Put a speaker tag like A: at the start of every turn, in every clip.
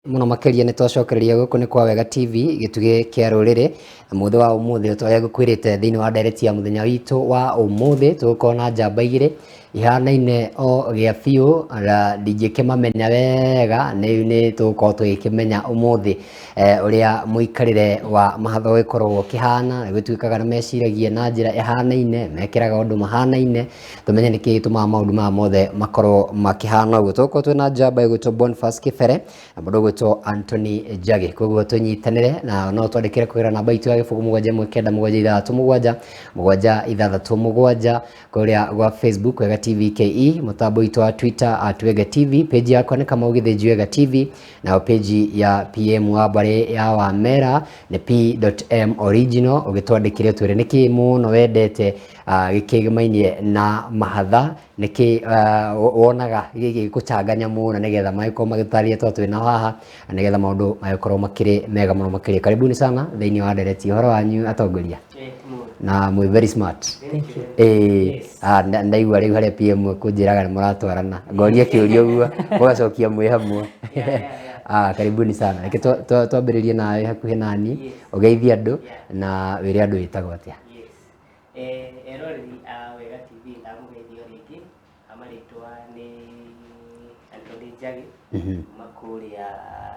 A: Mũno makĩria nĩ twacokereria gũkũ nĩ kwa Wega TV, gĩtugĩ kĩa rũrĩrĩ. Na mũthĩ wa ũmũthĩ ta ũrĩa ngũkwĩrĩte thĩinĩ wa ndereti ya mũthenya witũ wa ũmũthĩ, tũgũkorwo na njamba igĩrĩ ihanaine o gĩa biũ, na ndingĩkĩmamenya wega, rĩu nĩ tũgũkorwo tũgĩkĩmenya ũmũthĩ ũrĩa mũikarĩre wa mahatha ũgĩkoragwo ũkĩhana. Nĩ gũtuĩkaga nĩ meciragia na njĩra ĩhanaine, mekĩraga ũndũ mahanaine, tũmenye nĩkĩ gĩtũmaga maũndũ maya mothe makorwo makĩhana ũguo. Tũgũkorwo twĩna njamba ĩgwĩtwo Boniface Kĩbere na mũndũ ũgwĩtwo Anthony Njagĩ. Koguo tũnyitanĩre na no twandĩkĩre kũgerera namba itũ ya 0719767767 kũrĩa gwa Facebook Wega TV KE, mũtambo witũ wa Twitter at Wega TV, page yakwa nĩ Kamau Gĩthĩnji Wega TV, nayo page ya PM wa mbarĩ ya Wamera nĩ P.M Original. Ũgĩtwandĩkĩre ũtwĩre nĩkĩ mũno wendete gĩkĩgĩmainie na mahatha, nĩkĩ wonaga gĩgĩgũchanganya mũno, nĩgetha magĩkorwo magĩtarĩria tondũ twĩna haha, na nĩgetha maũndũ magĩkorwo makĩrĩ mega mũno makĩria. Karibuni sana thĩinĩ wa ndereti. Ũhoro wanyu atongoria? Na mwĩ very smart. Ĩĩ, ndaigua rĩu harĩa PM kũnjĩraga nĩ mũratwarana, ngoria kĩũria ũguo mũgacokia mwĩ hamwe. Karibuni sana. Reke twambĩrĩrie nawe hakuhĩ nani, ũgeithie andũ na wĩre andũ wĩtagwo atĩa.
B: Eroreri a Wega TV, ndamũgeithia o rĩngĩ. Amarĩtwa nĩ Anthony Njagi kuma kũrĩa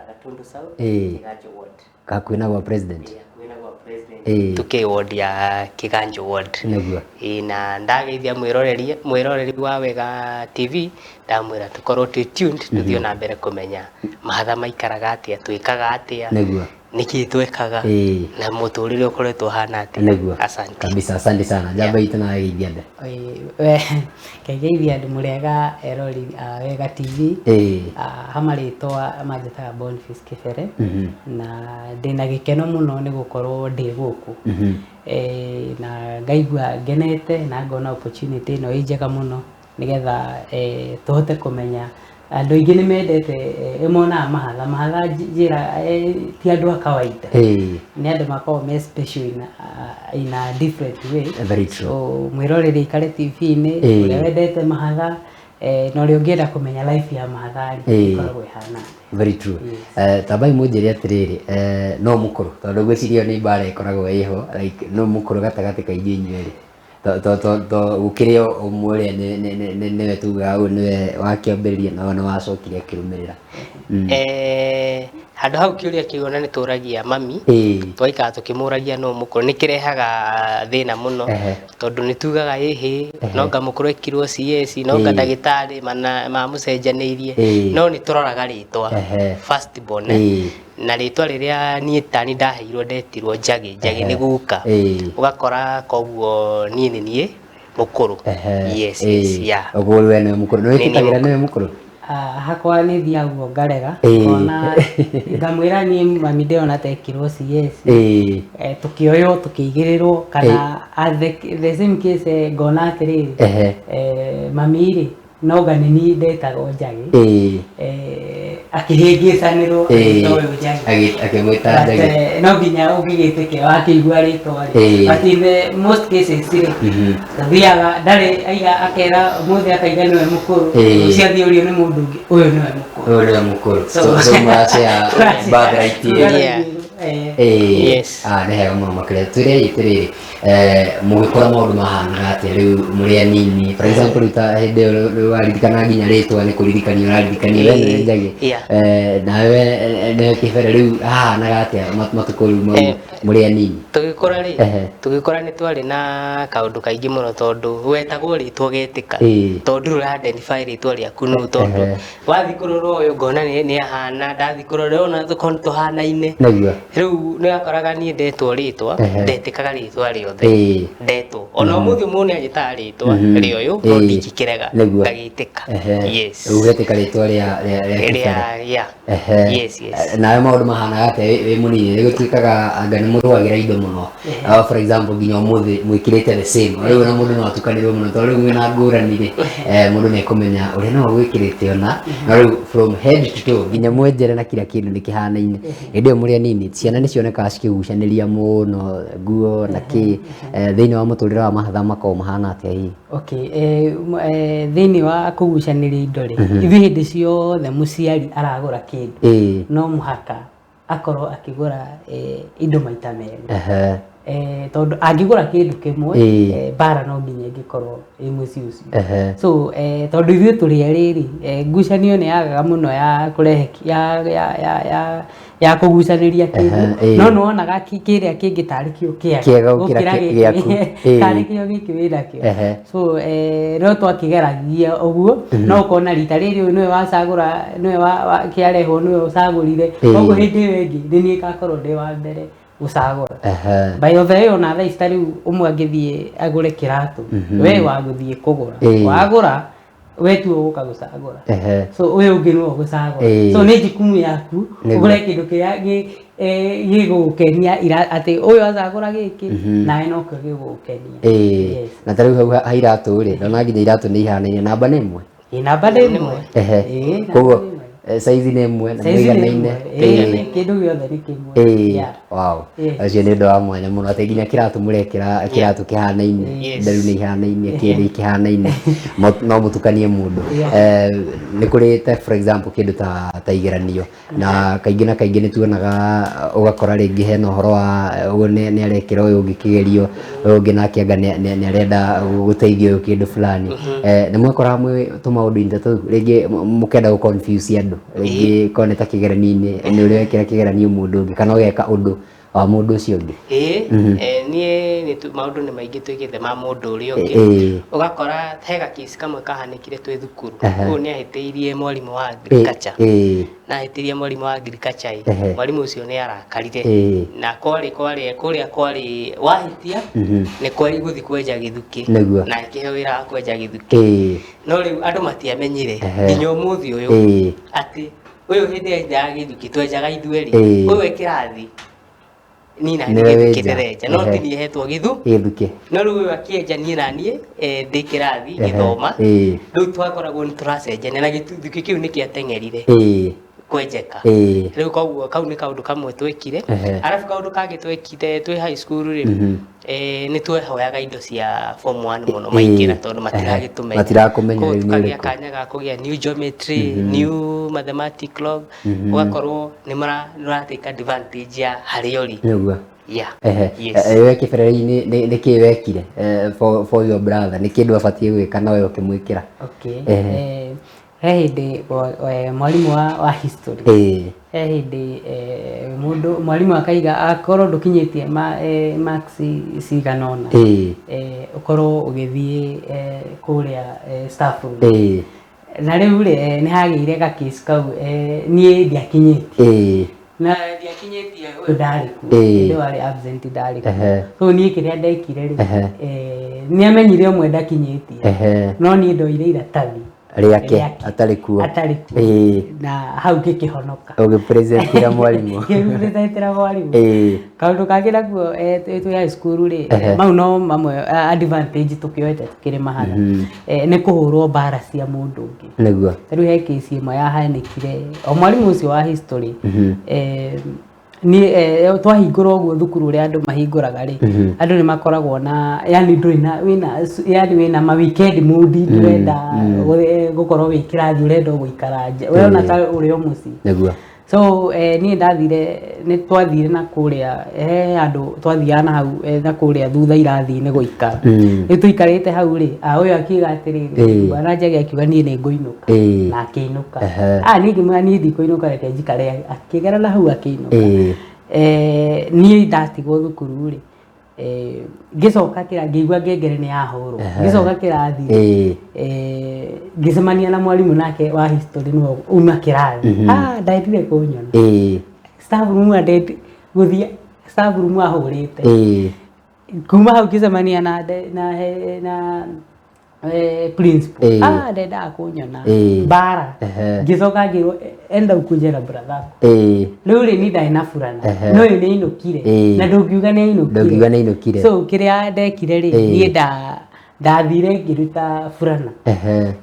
B: Gatundu South, Kĩganjo Ward.
A: Hakuhĩ na gwa president.
B: Ĩĩ, hakuhĩ na gwa president. Tũkĩ ward ya Kĩganjo Ward.
A: Nĩguo.
B: Ĩĩ, na ndageithia mwĩroreri wa Wega TV, ndamwĩra tũkorwo twĩ tuned tũthiĩ na mbere kũmenya mahatha maikaraga atĩa, twĩkaga atĩa.
A: Nĩguo.
B: Nĩkĩ twekaga na mũtũrĩre ũkoretwo ũhana atĩa.
A: Nĩguo.
B: Asante.
A: Kabisa, asante sana. Njamba itũ nawe geithia andũ.
C: Ngeithia andũ mũrĩega eroreri a Wega TV. Ha marĩtwa manjĩtaga Boniface Kĩbere na ndĩna gĩkeno mũno nĩ gũkorwo ndĩ gũkũ. Na ngaigua ngenete na ngona opportunity ĩno ĩ njega mũno nĩgetha tũhote kũmenya andũ aingĩ nĩ mendete, monaga mahatha mahatha njĩra ti andũ a kawaida, nĩ andũ makoragwo me special in a different way.
A: Very true.
C: So mwĩroreri aikare TV-inĩ, ũrĩa wendete mahatha na ũrĩa ũngĩenda kũmenya life ya mahatha rĩ, ĩkoragwo ĩhana atĩa.
A: Very true. Tambai mũnjĩre atĩrĩrĩ, no mũkũrũ, tondũ ngwĩciria ĩyo nĩ mbara ĩkoragwo ĩho, like no mũkũrũ gatagatĩ ka inyuĩ inyuerĩ? To gũkĩrĩ ũmwe ũrĩa nĩwe tugaga ũyũ nĩwe wakĩambĩrĩria na ũyũ nĩ wacokire akĩrũmĩrĩra.
B: Handũ hau kĩũria kĩu ona nĩ tũragia mami, twaikara tũkĩmũragia no mũkũrũ, nĩ kĩrehaga thĩna mũno tondũ nĩ tugaga ĩhĩ no nga mũkũrũ ekirwo CS, no nga ndagĩtarĩ mamũcenjanĩirie, no nĩ tũroraga rĩtwa first born, na rĩtwa rĩrĩa niĩ tani ndaheirwo ndetirwo Njagĩ. Njagĩ nĩ guka, ũgakora koguo niĩ nĩ niĩ mũkũrũ. Yes, yeah.
A: Ũguo we nĩwe mũkũrũ, nĩ wĩtĩkagĩra nĩwe mũkũrũ?
C: Hakwa nĩ thiaga ũguo ngarega, ngona ngamwĩra niĩ mami ndĩrona ta ekirwo CS, tũkĩoywo tũkĩigĩrĩrwo kana at the same case, ngona atĩrĩrĩ, mami rĩ, no nga nĩ niĩ ndetagwo Njagĩ, akĩhĩngĩcanĩrwo agĩtwo ũyũ Njagĩ.
A: Akĩmwĩta
C: But,
A: Njagĩ.
C: No nginya ũngĩgĩtĩkĩra wakĩigua rĩtwa rĩ. But in the most cases rĩ, tũthiaga ndarĩ aiga akera ũmũthĩ akaiga nĩwe mũkũrũ, rũciũ athiĩ ũrio nĩ mũndũ ũngĩ, ũyũ nĩwe mũkũrũ.
A: Ũyũ nĩwe mũkũrũ. So mũracea birthright ĩyo.
B: Yes.
A: Nĩ hega mũno makĩria. Twĩre atĩrĩrĩ, mũgĩkũra maũndũ mahanaga atĩa rĩu mũrĩ anini? For example, rĩu ta hĩndĩ ĩyo rĩu waririkana nginya rĩtwa nĩ kũririkanio ũraririkanio we nĩwe Njagĩ. Nawe nĩwe Kĩbere, rĩu hahanaga atĩa matukũ rĩu mau mũrĩ anini?
B: Tũgĩkũra rĩ, tũgĩkũra nĩ twarĩ na kaũndũ kaingĩ mũno tondũ wetagwo rĩtwa ũgetĩka, tondũ ndũrĩ ũra identify rĩtwa rĩaku nũ, tondũ wathiĩ kũrora ũyũ ngona nĩ ahana, ndathiĩ kũrora ũyũ ona tũkorwo nĩ tũhanaine. Rĩu nĩ wakoraga niĩ ndetwo rĩtwa, ndetĩkaga rĩtwa rĩothe ndetwo. Ona ũmũthĩ mũndũ nĩ anjĩtaga rĩtwa rĩa ũyũ, no ndingĩkĩrega, ngagĩtĩka. Yes.
A: Rĩu ũgetĩka rĩtwa rĩa Kĩbere.
B: Rĩa, yeah. Yes.
A: Nawe maũndũ mahanaga atĩa wĩ mũnini? Nĩ gũtuĩkaga anga nĩ mũrũagĩra indo mũno. For example, nginya ũmũthĩ mwĩkĩrĩte the same. Rĩu ona mũndũ no atukanĩrwo mũno tondũ rĩu mwĩna ngũrani rĩ, mũndũ nĩ ekũmenya ũrĩa no agwĩkĩrĩte ona. No rĩu from head to toe nginya mwenjere na kila kĩndũ nĩ kĩhanaine. Hĩndĩ ĩyo mũrĩ anini. Ciana nĩ cionekaga cikĩgucanĩria mũno nguo na kĩ. Thĩinĩ wa mũtũrĩre wa mahatha makoragwo mahana atĩa hihi?
C: Okay, thĩinĩ wa kũgucanĩria indo rĩ, ithuĩ hĩndĩ ciothe mũciari aragũra kĩndũ, no mũhaka akorwo akĩgũra indo maita merĩ. Tondũ angĩgũra kĩndũ kĩmwe, mbara no nginya ĩngĩkorwo ĩ mũciĩ ũcio. So tondũ ithuĩ tũrĩ erĩ rĩ, ngucanio nĩ yagaga mũno ya kũrehe ya kũgucanĩria kĩndũ, no nĩ wonaga kĩrĩa kĩngĩ tarĩ kĩo kĩega gũkĩra gĩkĩ, tarĩ kĩo gĩkĩ wĩnakĩo. So no twakĩgeragia ũguo, no ũkona rita rĩrĩ ũyũ nĩwe wacagũra, nĩwe kĩarehwo, nĩwe ũcagũrire, koguo hĩndĩ ĩyo ĩngĩ nĩ niĩ ngakorwo ndĩ wa mbere gũcagũra. By the way, ona thaa ici ta rĩu ũmwe angĩthiĩ agũre kĩratũ, we wa gũthiĩ kũgũra, wagũra we tu ũgũka gũcagũra, so ũyũ ũngĩ nĩwe ũgũcagũra. So nĩ jukumu yaku ũgũre kĩndũ kĩrĩa gĩgũgũkenia, atĩ ũyũ acagũra gĩkĩ nawe nokĩo gĩgũgũkenia.
A: Na ta rĩu hau ha iratũ rĩ, ndona nginya iratũ nĩ ihanaine, namba nĩ ĩmwe?
C: Namba nĩ ĩmwe.
A: Koguo saizi nĩ ĩmwe na mũiganaine,
C: kĩndũ gĩothe nĩ kĩmwe.
A: Wow, ũcio nĩ ũndũ wa mwanya mũno atĩ nginya kĩratũ mũrekĩra kĩratũ kĩhanaine, nderu nĩ ihanaine, kĩndũ kĩhanaine, no mũtukanie mũndũ. Nĩ kũrĩ ta for example kĩndũ ta igeranio, na kaingĩ na kaingĩ nĩ tuonaga ũgakora rĩngĩ hena ũhoro wa ũyũ nĩ arekĩra ũyũ ũngĩ kĩgerio, ũyũ ũngĩ nake anga nĩ arenda gũteithia ũyũ kĩndũ fulani. Nĩ mwekoraga mwĩ tũmaũndũ-inĩ ta tũu, rĩngĩ mũkenda gũ confuse andũ, rĩngĩ korwo nĩ ta kĩgeranio-inĩ, nĩ ũrĩa wekĩra kĩgeranio mũndũ ũngĩ kana ũgeka ũndũ wa mũndũ ũcio ũngĩ?
B: Niĩ maũndũ nĩ maingĩ twĩkĩte ma mũndũ ũrĩa ũngĩ. Ũgakora he gakĩci kamwe kahanĩkire twĩ thukuru, ũyũ nĩ ahĩtĩirie mwarimũ wa agriculture, na ahĩtĩirie mwarimũ wa agriculture, mwarimũ ũcio nĩ arakarire, na kwarĩ kũrĩa kwarĩ wahĩtia nĩ kwarĩ gũthiĩ kwenja gĩthukĩ, na akĩheo wĩra wa kwenja gĩthukĩ. No rĩu andũ matiamenyire nginya ũmũthĩ ũyũ atĩ ũyũ hĩndĩ ĩrĩa enjaga gĩthukĩ twenjaga ithuerĩ, ũyũ e kĩrathi niĩ na niĩ gĩthukĩ ndĩrenja, no ti niĩ hetwo gĩthukĩ, no rĩu ũyũ akĩenja niĩ na niĩ ndĩ kĩrathi ngĩthoma, rĩu twakoragwo nĩ tũracenjania, na gĩthukĩ kĩu nĩ kĩateng'erire kwenjeka. Rĩu koguo kau nĩ kaũndũ kamwe twekire. Arabu kaũndũ kangĩ twekire twĩ high school rĩ, nĩ twehoyaga indo cia form 1 mũno maingĩra, tondũ matiragĩtũmenya,
A: matirakũmenya,
B: rĩu nĩ kanya ga kũgĩa new geometry, new mathematics log, ũgakorwo nĩ mũratake advantage ya harĩa ũrĩ.
A: Nĩguo. We kĩbereri-inĩ nĩ kĩĩ wekire for your brother? Nĩ kĩndũ abatiĩ gwĩka na we ũkĩmwĩkĩra?
C: Okay, he hĩndĩ mwarimũ wa history, he hĩndĩ mũndũ mwarimũ akaiga akorwo ndũkinyĩtie marks cigana ũna, ũkorwo ũgĩthiĩ kũrĩa staff room. Na rĩu rĩ, nĩ hagĩire gakĩci kau, niĩ ndiakinyĩtie, na ndiakinyĩtie ũyũ ndarĩ kuo, hĩndĩ ĩyo arĩ absent, ndarĩ kuo. So niĩ kĩrĩa ndekire rĩ, nĩ amenyire ũmwe ndakinyĩtie, no niĩ ndoire iratathi
A: rĩake atarĩ kuo,
C: atarĩ kuo, na hau ngĩkĩhonoka.
A: Ũgĩpresentĩra mwarimũ?
C: Ngĩpresentĩra mwarimũ. Kaũndũ kangĩ nakuo twĩ high school rĩ, mau no mamwe advantage tũkĩoete tũkĩrĩ mahatha, nĩ kũhũrwo mbara cia mũndũ ũngĩ.
A: Nĩguo.
C: Rĩu he kĩci ĩmwe yahanĩkire o mwarimũ ũcio wa history, niĩ twahingũra ũguo thukuru ũrĩa andũ mahingũraga rĩ, andũ nĩ makoragwo na yani ndũrĩ na wĩna yani wĩna ma weekend mood, ndũrenda gũkorwo wĩ kĩrathi, ũrenda gũikara nja, ũrona ta ũrĩ o mũciĩ.
A: Nĩguo.
C: So niĩ ndathire, nĩ twathire na kũrĩa he handũ twathiaga na hau na kũrĩa thutha irathi-inĩ gũikara. Rĩu tũikarĩte hau rĩ, ũyũ akiuga atĩrĩrĩ, bwana Njagi akiuga niĩ nĩ ngũinũka, na akĩinũka. Niĩ ngĩmwĩra niĩ ndikũinũka, reke njikare, akĩgera na hau akĩinũka. Niĩ ndatigwo thukuru rĩ, ngĩcoka ngĩigua ngengere nĩ yahũrwo, ngĩcoka kĩrathi, ngĩcemania na mwarimũ nake wa history nĩwe uma kĩrathi. Ndendire kũnyona staff room, andendi gũthiĩ staff room ahũrĩte. Kuma hau ngĩcemania na principal, ndendaga kũnyona mbara. Ngĩcoka ngĩrwo enda ukuje na brother ako. Rĩu rĩ, niĩ ndarĩ na burana, no ũyũ nĩ ainũkire, na ndũngiuga nĩ ainũkire.
A: Ndũngiuga nĩ ainũkire.
C: So kĩrĩa ndekire rĩ, niĩ ndathire ngĩruta burana,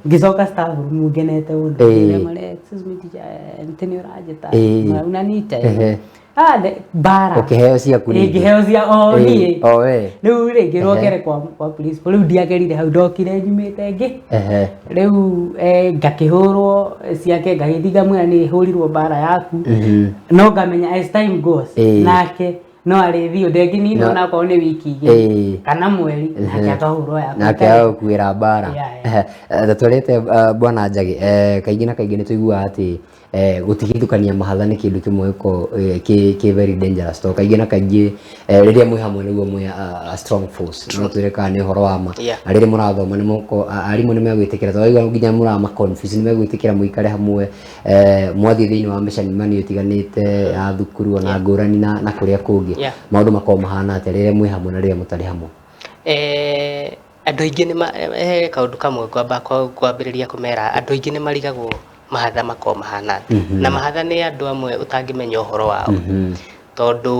C: ngĩcoka staff room ngenete mũno. Ngĩra, "Excuse me teacher, nĩ ũranjĩta?" "Unaniita?" Mbara
A: Ũkĩheo ciaku rĩngĩ?
C: Ngĩheo cia o niĩ.
A: O we.
C: Rĩu rĩ, ngĩrwo ngere kwa principal. Rĩu ndiagerire hau, ndokire nyumĩte ngĩ rĩu ngakĩhũrwo ciake, ngagĩthiĩ ngamwĩra nĩ hũrirwo mbara yaku. No ngamenya as time goes, nake no arĩthiĩ ndengĩnina, onakorwo nĩ wiki 2 kana mweri, nake akahũrwo yaku.
A: Nake agũkuĩra mbara. Tũtwarĩte bwana Njagi, kaingĩ na kaingĩ nĩ tũiguaga atĩ gũtigithũkania mahatha nĩ kĩndũ kĩmwe gĩkoragwo kĩ very dangerous, tondũ kaingĩ na kaingĩ rĩrĩa mwĩ hamwe nĩguo mwĩ a strong force. No twĩre kana nĩ ũhoro wa ma? Na rĩrĩa mũrathoma nĩ arimũ nĩ megwĩtĩkĩra, tondũ waigua nginya mũrama confuse, nĩ megwĩtĩkĩra mũikare hamwe mwathiĩ thĩinĩ wa mĩcemanio ĩtiganĩte ya thukuru ona ngũrani na kũrĩa kũngĩ? Maũndũ makoragwo mahana atĩa rĩrĩa mwĩ hamwe na rĩrĩa mũtarĩ hamwe?
B: Andũ aingĩ nĩ he kaũndũ kamwe ngwamba kwambĩrĩria kũmera. Andũ aingĩ nĩ marigagwo mahatha makoragwo mahana atĩa, na mahatha nĩ andũ amwe ũtangĩmenya ũhoro wao, tondũ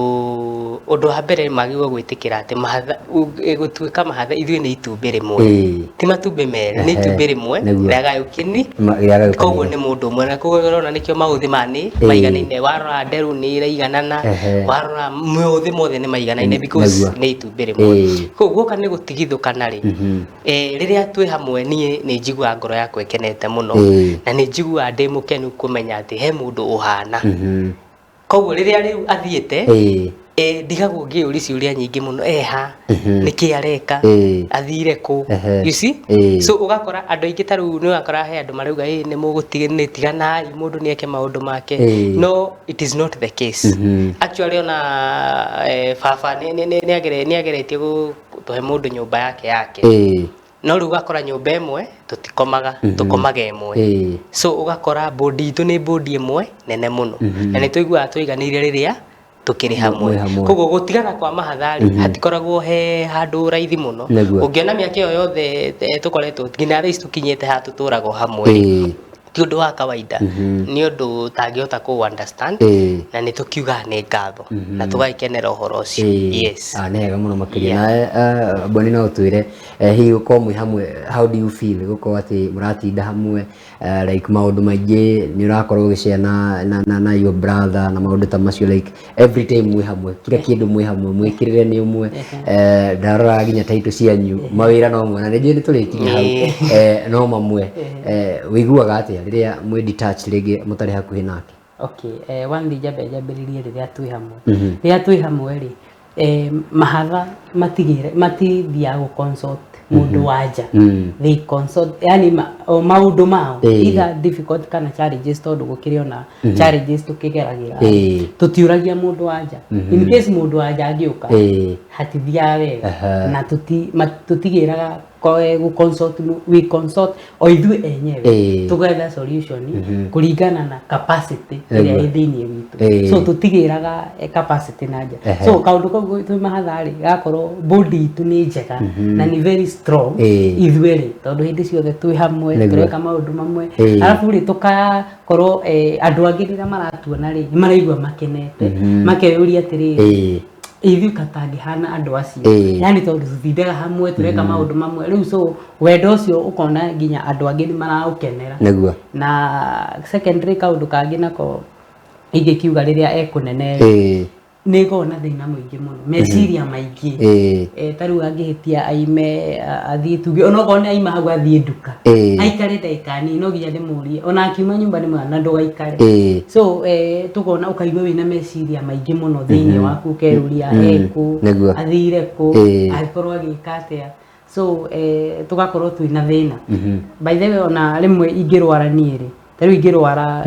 B: ũndũ wa mbere magĩrĩirwo gwĩtĩkĩra atĩ mahatha, gũtuĩka mahatha, ithuĩ nĩ itumbĩ rĩmwe, ti matumbĩ merĩ, nĩ itumbĩ rĩmwe rĩagayũkani.
A: Rĩagayũkanire.
B: Koguo nĩ mũndũ ũmwe, na koguo ũrona nĩkĩo maũthĩ ma nĩ maiganaine. Warora nderu nĩ iraiganana, warora maũthĩ mothe nĩ maiganaine because nĩ itumbĩ rĩmwe. Koguo guoka nĩ gũtigithũkana rĩ, rĩrĩa twĩ hamwe, niĩ nĩ njiguaga ngoro yakwa ĩkenete mũno, na nĩ njiguaga ndĩ mũkenu kũmenya atĩ he mũndũ ũhana. Koguo rĩrĩa rĩu athiĩte, ndigagwo ngĩyũria ciũria nyingĩ mũno, eha, nĩkĩ areka, athire kũ? You see? So ũgakora andũ aingĩ, ta rĩu nĩ ũrakora he andũ marauga ĩ nĩ mũgũtiganai mũndũ nĩ eke maũndũ make. No it is not the case. Actually, ona baba nĩ ageretie gũtũhe mũndũ nyũmba yake, no rĩu ũgakora nyũmba ĩmwe tũtikomaga, tũkomaga ĩmwe. So ũgakora bond itũ nĩ bond ĩmwe nene mũno, na nĩ tũiguaga tũiganĩire rĩrĩa tũkĩrĩ hamwe.
A: Mwĩ hamwe.
B: Koguo gũtigana kwa mahatha-rĩ, hatikoragwo he handũ raithi mũno. Ũngĩona mĩaka ĩyo yothe tũkoretwo nginya thaa ici tũkinyĩte haha tũtũraga o hamwe, ti ũndũ wa kawaida, nĩ ũndũ ũtangĩhota kũ understand. Na nĩ tũkiugaga nĩ ngatho na tũgagĩkenera ũhoro ũcio. Yes.
A: Ah, nĩ hega mũno makĩria. Na Boni, no ũtwĩre hihi gũkorwo mwĩ hamwe, how do you feel gũkorwo atĩ mũratinda hamwe, like maũndũ maingĩ nĩ ũrakorwo ũgĩshare na your brother na maũndũ ta macio, like every time mwĩ hamwe, kila kĩndũ mwĩ hamwe, mwĩkĩrĩre nĩ ũmwe? Ndarora nginya title cianyu, mawĩra no mwe, na nĩ njũĩ nĩ tũrĩkinya hau, no mamwe. Wĩiguaga atĩa rĩrĩa mwĩ detached, rĩngĩ mũtarĩ hakuhĩ nake?
C: Okay, one thing njambe njambĩrĩrie rĩrĩa twĩ hamwe. Rĩrĩa twĩ hamwe rĩ, mahatha matigĩre matithiaga gũ consult mũndũ wa nja. They consult, yani o maũndũ mao, either difficult kana challenges, tondũ gũkĩrĩ ona challenges tũkĩgeragĩra, tũtiũragia mũndũ wa nja. In case mũndũ wa nja angĩũka, hatithiaga wega. Na tũtigĩraga gũ consult, we consult o ithuĩ enyewe, tũgetha solution kũringana na capacity ĩrĩa ĩ thĩiniĩ witũ. So tũtigĩraga capacity na nja. So kaũndũ kau twĩ mahatha rĩ, gakorwo bond itũ nĩ njega na nĩ very strong ithuerĩ, tondũ hĩndĩ ciothe twĩ hamwe, tũreka maũndũ mamwe. Arabu rĩ, tũkakorwo andũ angĩ rĩrĩa maratuona rĩ, nĩ maraigua makenete, makeyũria atĩrĩrĩ, ithuĩ katangĩhana andũ acio? Yani tondũ tũtindaga hamwe, tũreka maũndũ mamwe rĩu, so wendo ũcio ũkona nginya andũ angĩ nĩ maraũkenera. Na secondary, kaũndũ kangĩ nako ingĩkiuga, rĩrĩa ekũnene, nĩ ngoragwo na thĩna mũingĩ mũno, meciria maingĩ. Ta rĩu angĩhĩtia aime athiĩ, tuge onokorwo nĩ aima hau athiĩ nduka, aikare ndagĩka nini, no nginya ndĩmũrie. Ona akiuma nyũmba nĩ mwana ndũgaikare. So tũkona ũkaigua wĩna meciria maingĩ mũno thĩinĩ waku, ũkeyũria ekũ, athire kũ, angĩkorwo agĩka atĩa. So tũgakorwo twĩna thĩna. By the way, ona rĩmwe ingĩrwara niĩ rĩ, ta rĩu ingĩrwara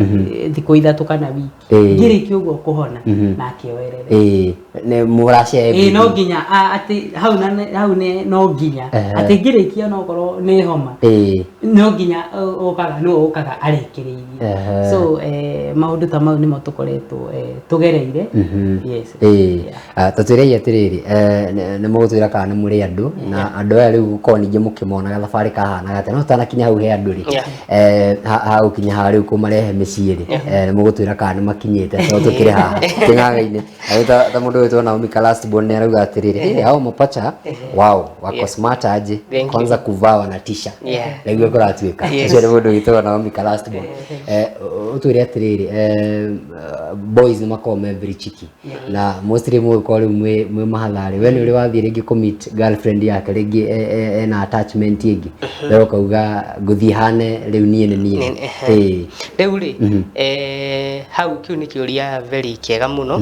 C: thikũ 3 kana wiki, ngĩrĩkia ũguo kũhona, nake oerere.
A: Nĩ mũrashare
C: Ĩĩ, no nginya atĩ hau na hau nĩ no nginya atĩ ngĩrĩkia, onokorwo nĩ homa, no nginya ũkaga nĩwe ũkaga arĩkĩrĩirie. So maũndũ ta mau nĩmo tũkoretwo tũgereire. Yes. Yeah.
A: Tũtwĩrei atĩrĩrĩ, nĩ mũgũtwĩra kana nĩ mũrĩ andũ na andũ aya rĩu gũkorwo ningĩ mũkĩmona gathabarĩ kahanaga atĩa, no tũtanakinya hau he andũ rĩ, ha gũkinya haha rĩu kũmarehe mĩciĩ rĩ, nĩ mũgũtwĩra kana nĩ makinyĩte, tondũ tũkĩrĩ haha kĩng'ang'a-inĩ. Ta mũndũ wĩtwo Naomi Kalastborn nĩ arauga atĩrĩrĩ, "Hey, hao mapacha wow, wako smart aje."
B: Thank you.
A: Kwanza kuvaa wanatisha. Naigua Nĩguo kũratuĩka. Ũcio nĩ mũndũ wĩtagwo Naomi Kalastborn. Ũtwĩre atĩrĩrĩ, boys nĩ makoragwo me very cheeky na mostly mũgĩkorwo rĩu mwĩ mahatharĩ, we nĩ ũrĩ wathiĩ rĩngĩ kũ meet girlfriend yake, rĩngĩ ena attachment ĩngĩ, we ũkauga ngũthiĩ hane rĩu niĩ nĩ niĩ.
B: Rĩu rĩ, hau kĩu nĩ kĩũria very kĩega mũno,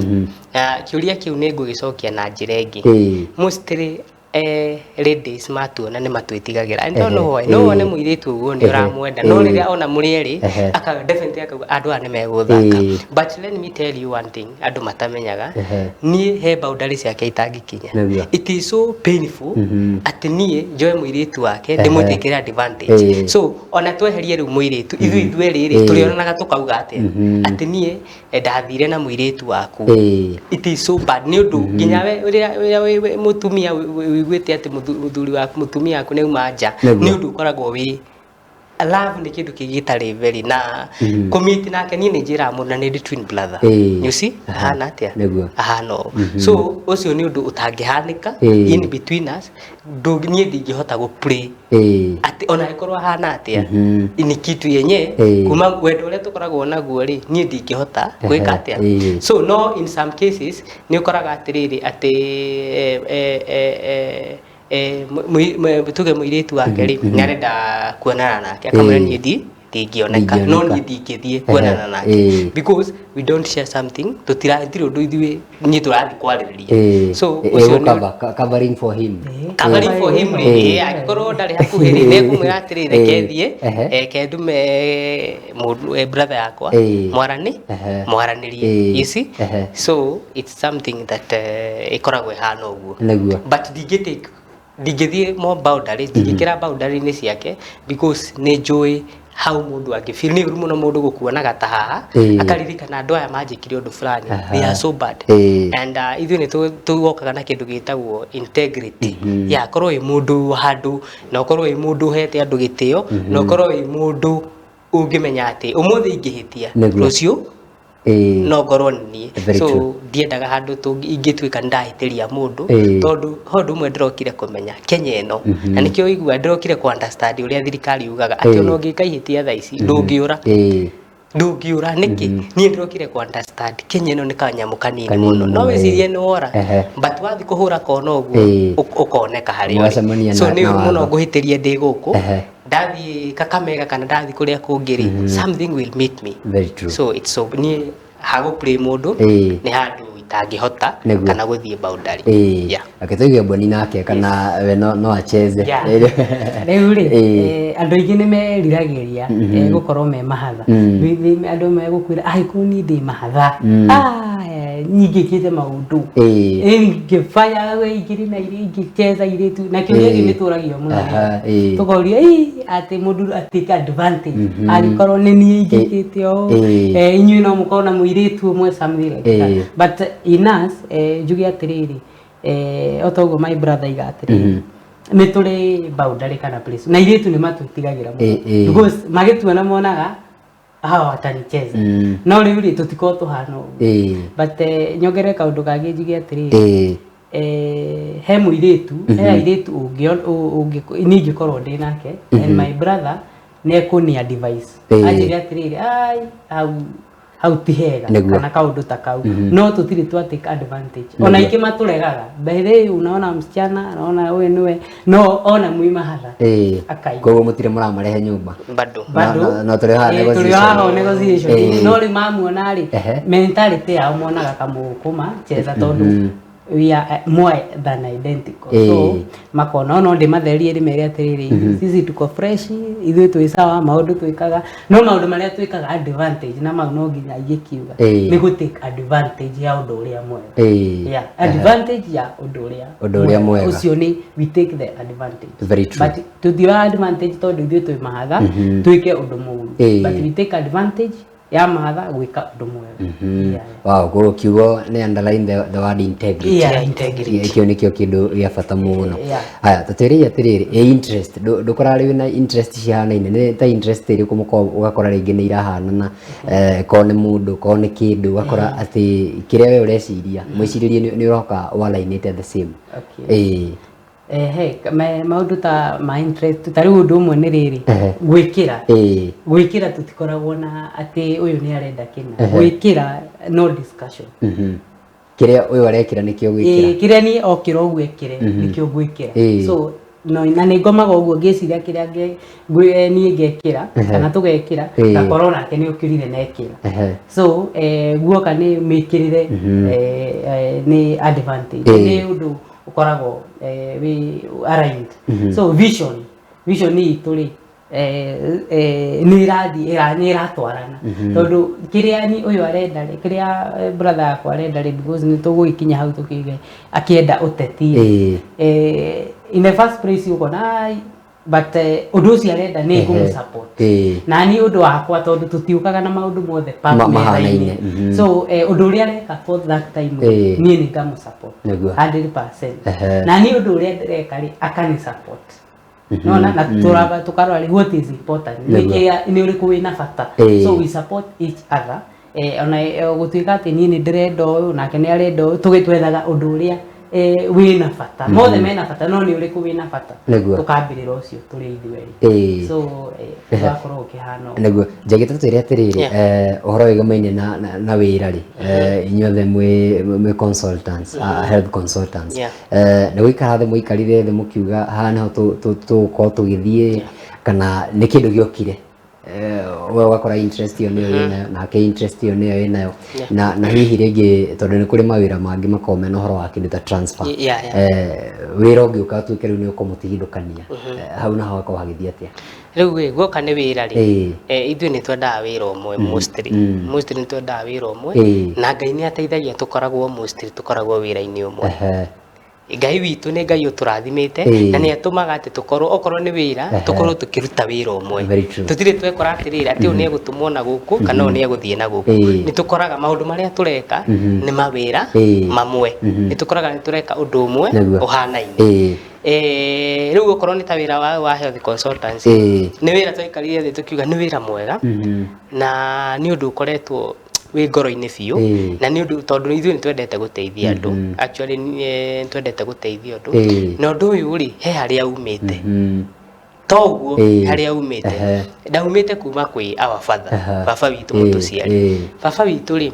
B: na kĩũria kĩu nĩ ngũgĩcokia na njĩra ĩngĩ. Mostly ladies matuona nĩ matwĩtigagĩra. I don't know why. No wone mũirĩtu ũguo nĩ ũramwenda, no rĩrĩa ona mũrĩ erĩ aka definitely akauga andũ aya nĩ megũthaka. But let me tell you one thing andũ matamenyaga, niĩ he boundary ciake itangĩkinya. It is so painful atĩ niĩ njoe mũirĩtu wake ndĩmũtĩkĩre advantage. So ona tweherie rĩu mũirĩtu, ithuĩ ithuerĩ rĩ tũrĩonanaga tũkauga atĩa atĩ niĩ ndathire na mũirĩtu waku. It is so bad nĩ ũndũ nginya we ũrĩa mũtumia ũiguĩte atĩ mũthuri waku mũtumia waku nĩ auma nja, nĩ ũndũ ũkoragwo wĩ love nĩ kĩndũ kĩngĩ gĩtarĩ very na commit nake. Niĩ nĩ njĩraga mũndũ na nĩ ndĩ twin brother, you see, ahana atĩa, ahana ũũ. So ũcio nĩ ũndũ ũtangĩhanĩka in between us. Niĩ ndingĩhota gũ play atĩ ona ĩkorwo ahana atĩa, ni kitu yenye kuma wendo ũrĩa tũkoragwo naguo rĩ, niĩ ndingĩhota gwĩka atĩa. So no in some cases nĩ ũkoraga atĩrĩrĩ atĩ tuge mũirĩtu wake rĩ nĩ arenda kuonana nake, akamwĩra niĩ ndingĩoneka, no niĩ ndingĩthiĩ kuonana nake because we don't share something, tũtirĩ ũndũ ithuĩ niĩ tũrathiĩ kwarĩrĩria. So
A: ũcio nĩ covering for him,
B: covering for him rĩ, angĩkorwo ndarĩ hakuhĩ rĩ, nĩngũmwĩra atĩrĩ reke thiĩ, reke ndume mũndũ brother yakwa mwaranĩrie, you see. So it's something that ĩkoragwo ĩhana ũguo, but ndingĩtake ndingĩthiĩ more boundaries, ndingĩkĩra boundary-inĩ ciake because nĩ njũĩ hau mũndũ angĩfeel nĩ ũru mũno mũndũ gũkuonaga ta haha akaririkana andũ aya manjĩkire ũndũ fulani, they are so bad. And ithuĩ nĩ tũgokaga na kĩndũ gĩtagwo integrity, ya korwo wĩ mũndũ handũ na ũkorwo wĩ mũndũ ũhete andũ gĩtĩo na ũkorwo wĩ mũndũ ũngĩmenya atĩ ũmũthĩ ingĩhĩtia rũciũ no ngorwo nĩ niĩ. So ndiendaga handũ ingĩtuĩka nĩ ndahĩtĩria mũndũ, tondũ ho ũndũ ũmwe ndĩrokire kũmenya Kenya ĩno, na nĩkĩo ũigua ndĩrokire kũ understand ũrĩa thirikari yugaga atĩ ona ũngĩka ihĩtia thaa ici ndũngĩũra, ndũngĩũra nĩkĩ. Niĩ ndĩrokire kũ understand Kenya ĩno nĩ kanyamũ kanini mũno, no wĩcirie nĩ wora, but wathiĩ kũhũra kona ũguo ũkoneka harĩa ũrĩ. So nĩ ũru mũno ngũhĩtĩrie ndĩ gũkũ, ndathiĩ Kakamega kana ndathiĩ kũrĩa kũngĩ rĩ, something will meet me. So it's so niĩ hagũ play mũndũ nĩ handũ itangĩhota kana gũthiĩ boundary.
A: Okay, tuige Boni nake kana we no acheze.
C: Rĩu rĩ, andũ aingĩ nĩ meriragĩria gũkorwo me mahatha. Andũ megũkwĩra angĩkorwo niĩ ndĩ mahatha, nyingĩkĩte maũndũ, ingĩbaya ingĩrĩ na ingĩcheza irĩtu, na kĩũria gĩkĩ nĩtũragio mũno, tũkoria atĩ mũndũ atake advantage angĩkorwo nĩ niĩ ingĩkĩte ũũ, inyuĩ no mũkorwo na mũirĩtu ũmwe, something like that. But in us, njuge atĩrĩrĩ, o ta ũguo my brother aiga atĩrĩrĩ, nĩ tũrĩ boundary kana place na irĩtu nĩ matwĩtigagĩra mũno because magĩtuona monaga hawa watanicheza, no rĩu rĩ tũtikorwo tũhana ũguo. But nyongerere kaũndũ kangĩ njuge atĩrĩrĩ, he mũirĩtu, he airĩtu niĩ ingĩkorwo ndĩ nake and my brother nĩ ekũni advice anjĩre atĩrĩrĩ, ai hau ti hega kana kaũndũ ta kau, no tũtirĩ twa take advantage. Ona ingĩ matũregaga by the way, unaona msichana anaona wewe niwe, no ona mwĩ mahatha
A: akaigua. Koguo mũtirĩ mũramarehe nyũmba
B: bado
A: no tũrĩ haha
C: negotiation, negotiation. No rĩu mamuona rĩ, mentality yao monaga kamũkũma cheza tondũ we are more than identical. So makona no ndimatherie ndimere atĩrĩrĩ, sisi tuko fresh, ithuĩ twĩ sawa, maũndũ twĩkaga no maũndũ marĩa twĩkaga advantage na mau no nginya ingĩkiuga nĩ gũ take advantage ya ũndũ ũrĩa mwega. Yeah, advantage ya ũndũ ũrĩa
A: mwega
C: ũcio nĩ we take the advantage.
A: Very true.
C: But tũtioya advantage tondũ ithuĩ twĩ mahatha twĩke ũndũ mũũru, but we take advantage ya mahatha gwĩka ũndũ mwega.
A: Wow, koguo kiugo nĩ underline the word integrity.
C: Yeah, integrity.
A: Kĩo nĩkĩo kĩndũ gĩa bata mũno. Haya, tũtwĩre atĩrĩrĩ, interest ndũkora rĩu na interest cihanaine, nĩ ta interest ĩrĩkũ mũkoragwo ũgakora rĩngĩ nĩ irahanana, korwo nĩ mũndũ, korwo nĩ kĩndũ, ũgakora atĩ kĩrĩa we ũreciria, mwĩcirĩrie nĩ ũroka walainĩte the same.
C: Okay. Ehe, maũndũ ta ma interest ta rĩu ũndũ ũmwe nĩ rĩrĩ, gwĩkĩra gwĩkĩra tũtikoragwo na atĩ ũyũ nĩ arenda kĩna, gwĩkĩra no discussion.
A: Kĩrĩa ũyũ arekĩra nĩkĩo gwĩkĩra.
C: Kĩrĩa niĩ okĩra ũguo ekĩre nĩkĩo gwĩkĩra. So no na nĩ ngomaga ũguo ngĩciria kĩrĩa niĩ ngekĩra kana tũgekĩra, ngakorwo nake nĩ ũkĩrire na ekĩra. So guoka nĩ mĩkĩrĩre nĩ advantage, nĩ ũndũ ũkoragwo wĩ aligned. So vision itũ rĩ nĩ ĩrathiĩ nĩ ĩratwarana, tondũ kĩrĩa ni ũyũ arenda rĩ, kĩrĩa brother yakwa arenda rĩ, because nĩ tũgũgĩkinya hau tũkiuge akĩenda ũteti in the first place ũkona, but ũndũ ũcio arenda nĩ ngũmũ support na niĩ ũndũ wakwa, tondũ tũtiũkaga na maũndũ mothe
A: mahanaine.
C: So ũndũ ũrĩa areka for that time niĩ nĩ ngamũ support 100%, na niĩ ũndũ ũrĩa ndĩreka rĩ akani support. No na turaba tukarora what is important, nĩ ũrĩkũ wĩna bata. So we support each other. Ona gũtuĩka atĩ niĩ nĩ ndĩrenda ũyũ nake nĩ arenda ũyũ, tũgĩtwethaga ũndũ ũrĩa wĩna bata, mothe mena bata, no nĩ ũrĩkũ wĩna bata, tũkambĩrĩra ũcio tũrĩ ithuerĩ. So ũgakorwo ũkĩhana
A: ũguo. Nĩguo njagĩte twĩre atĩrĩrĩ, ũhoro wĩgamaine na wĩra rĩ, inyuothe mwĩ consultants, health consultants, nĩ gũikara thĩ mũikarire thĩ mũkiuga haha nĩho tũgũkorwo tũgĩthiĩ, kana nĩ kĩndũ gĩokire we ũgakora interest ĩyo nĩyo wĩnayo, nake interest ĩyo nĩyo wĩnayo, na hihi rĩngĩ tondũ nĩ kũrĩ mawĩra mangĩ makoragwo mena ũhoro wa kĩndũ ta transfer, wĩra ũngĩũka ũtuĩke rĩu nĩ ũkũmũtigithũkania, hau naho hakorwo hagĩthiĩ atĩa?
B: Rĩu ĩ guoka nĩ wĩra rĩ, ithuĩ nĩ twendaga wĩra ũmwe mostly, mostly nĩ twendaga wĩra ũmwe, na Ngai nĩ ateithagia tũkoragwo mostly tũkoragwo wĩra-inĩ ũmwe. Ngai witũ nĩ Ngai ũtũrathimĩte na nĩ atũmaga atĩ tũkorwo okorwo nĩ wĩra tũkorwo tũkĩruta wĩra ũmwe. Tũtirĩ twekora atĩrĩrĩ atĩ ũyũ nĩ egũtũmwo na gũkũ kana ũyũ nĩ egũthiĩ na gũkũ. Nĩ tũkoraga maũndũ marĩa tũreka nĩ mawĩra mamwe, nĩ tũkoraga nĩ tũreka ũndũ ũmwe ũhanaine. Rĩu okorwo nĩ ta wĩra wa health consultancy, nĩ wĩra twaikarire thĩ tũkiuga nĩ wĩra mwega na nĩ ũndũ ũkoretwo wĩ ngoro-inĩ biũ, na nĩ ũndũ tondũ ithuĩ nĩ twendete gũteithia andũ, actually nĩ twendete gũteithia andũ, na ũndũ ũyũ rĩ he harĩa umĩte, to ũguo harĩa umĩte, ndaumĩte kuma kwĩ our father, baba witũ mũtũciari, baba witũ rĩ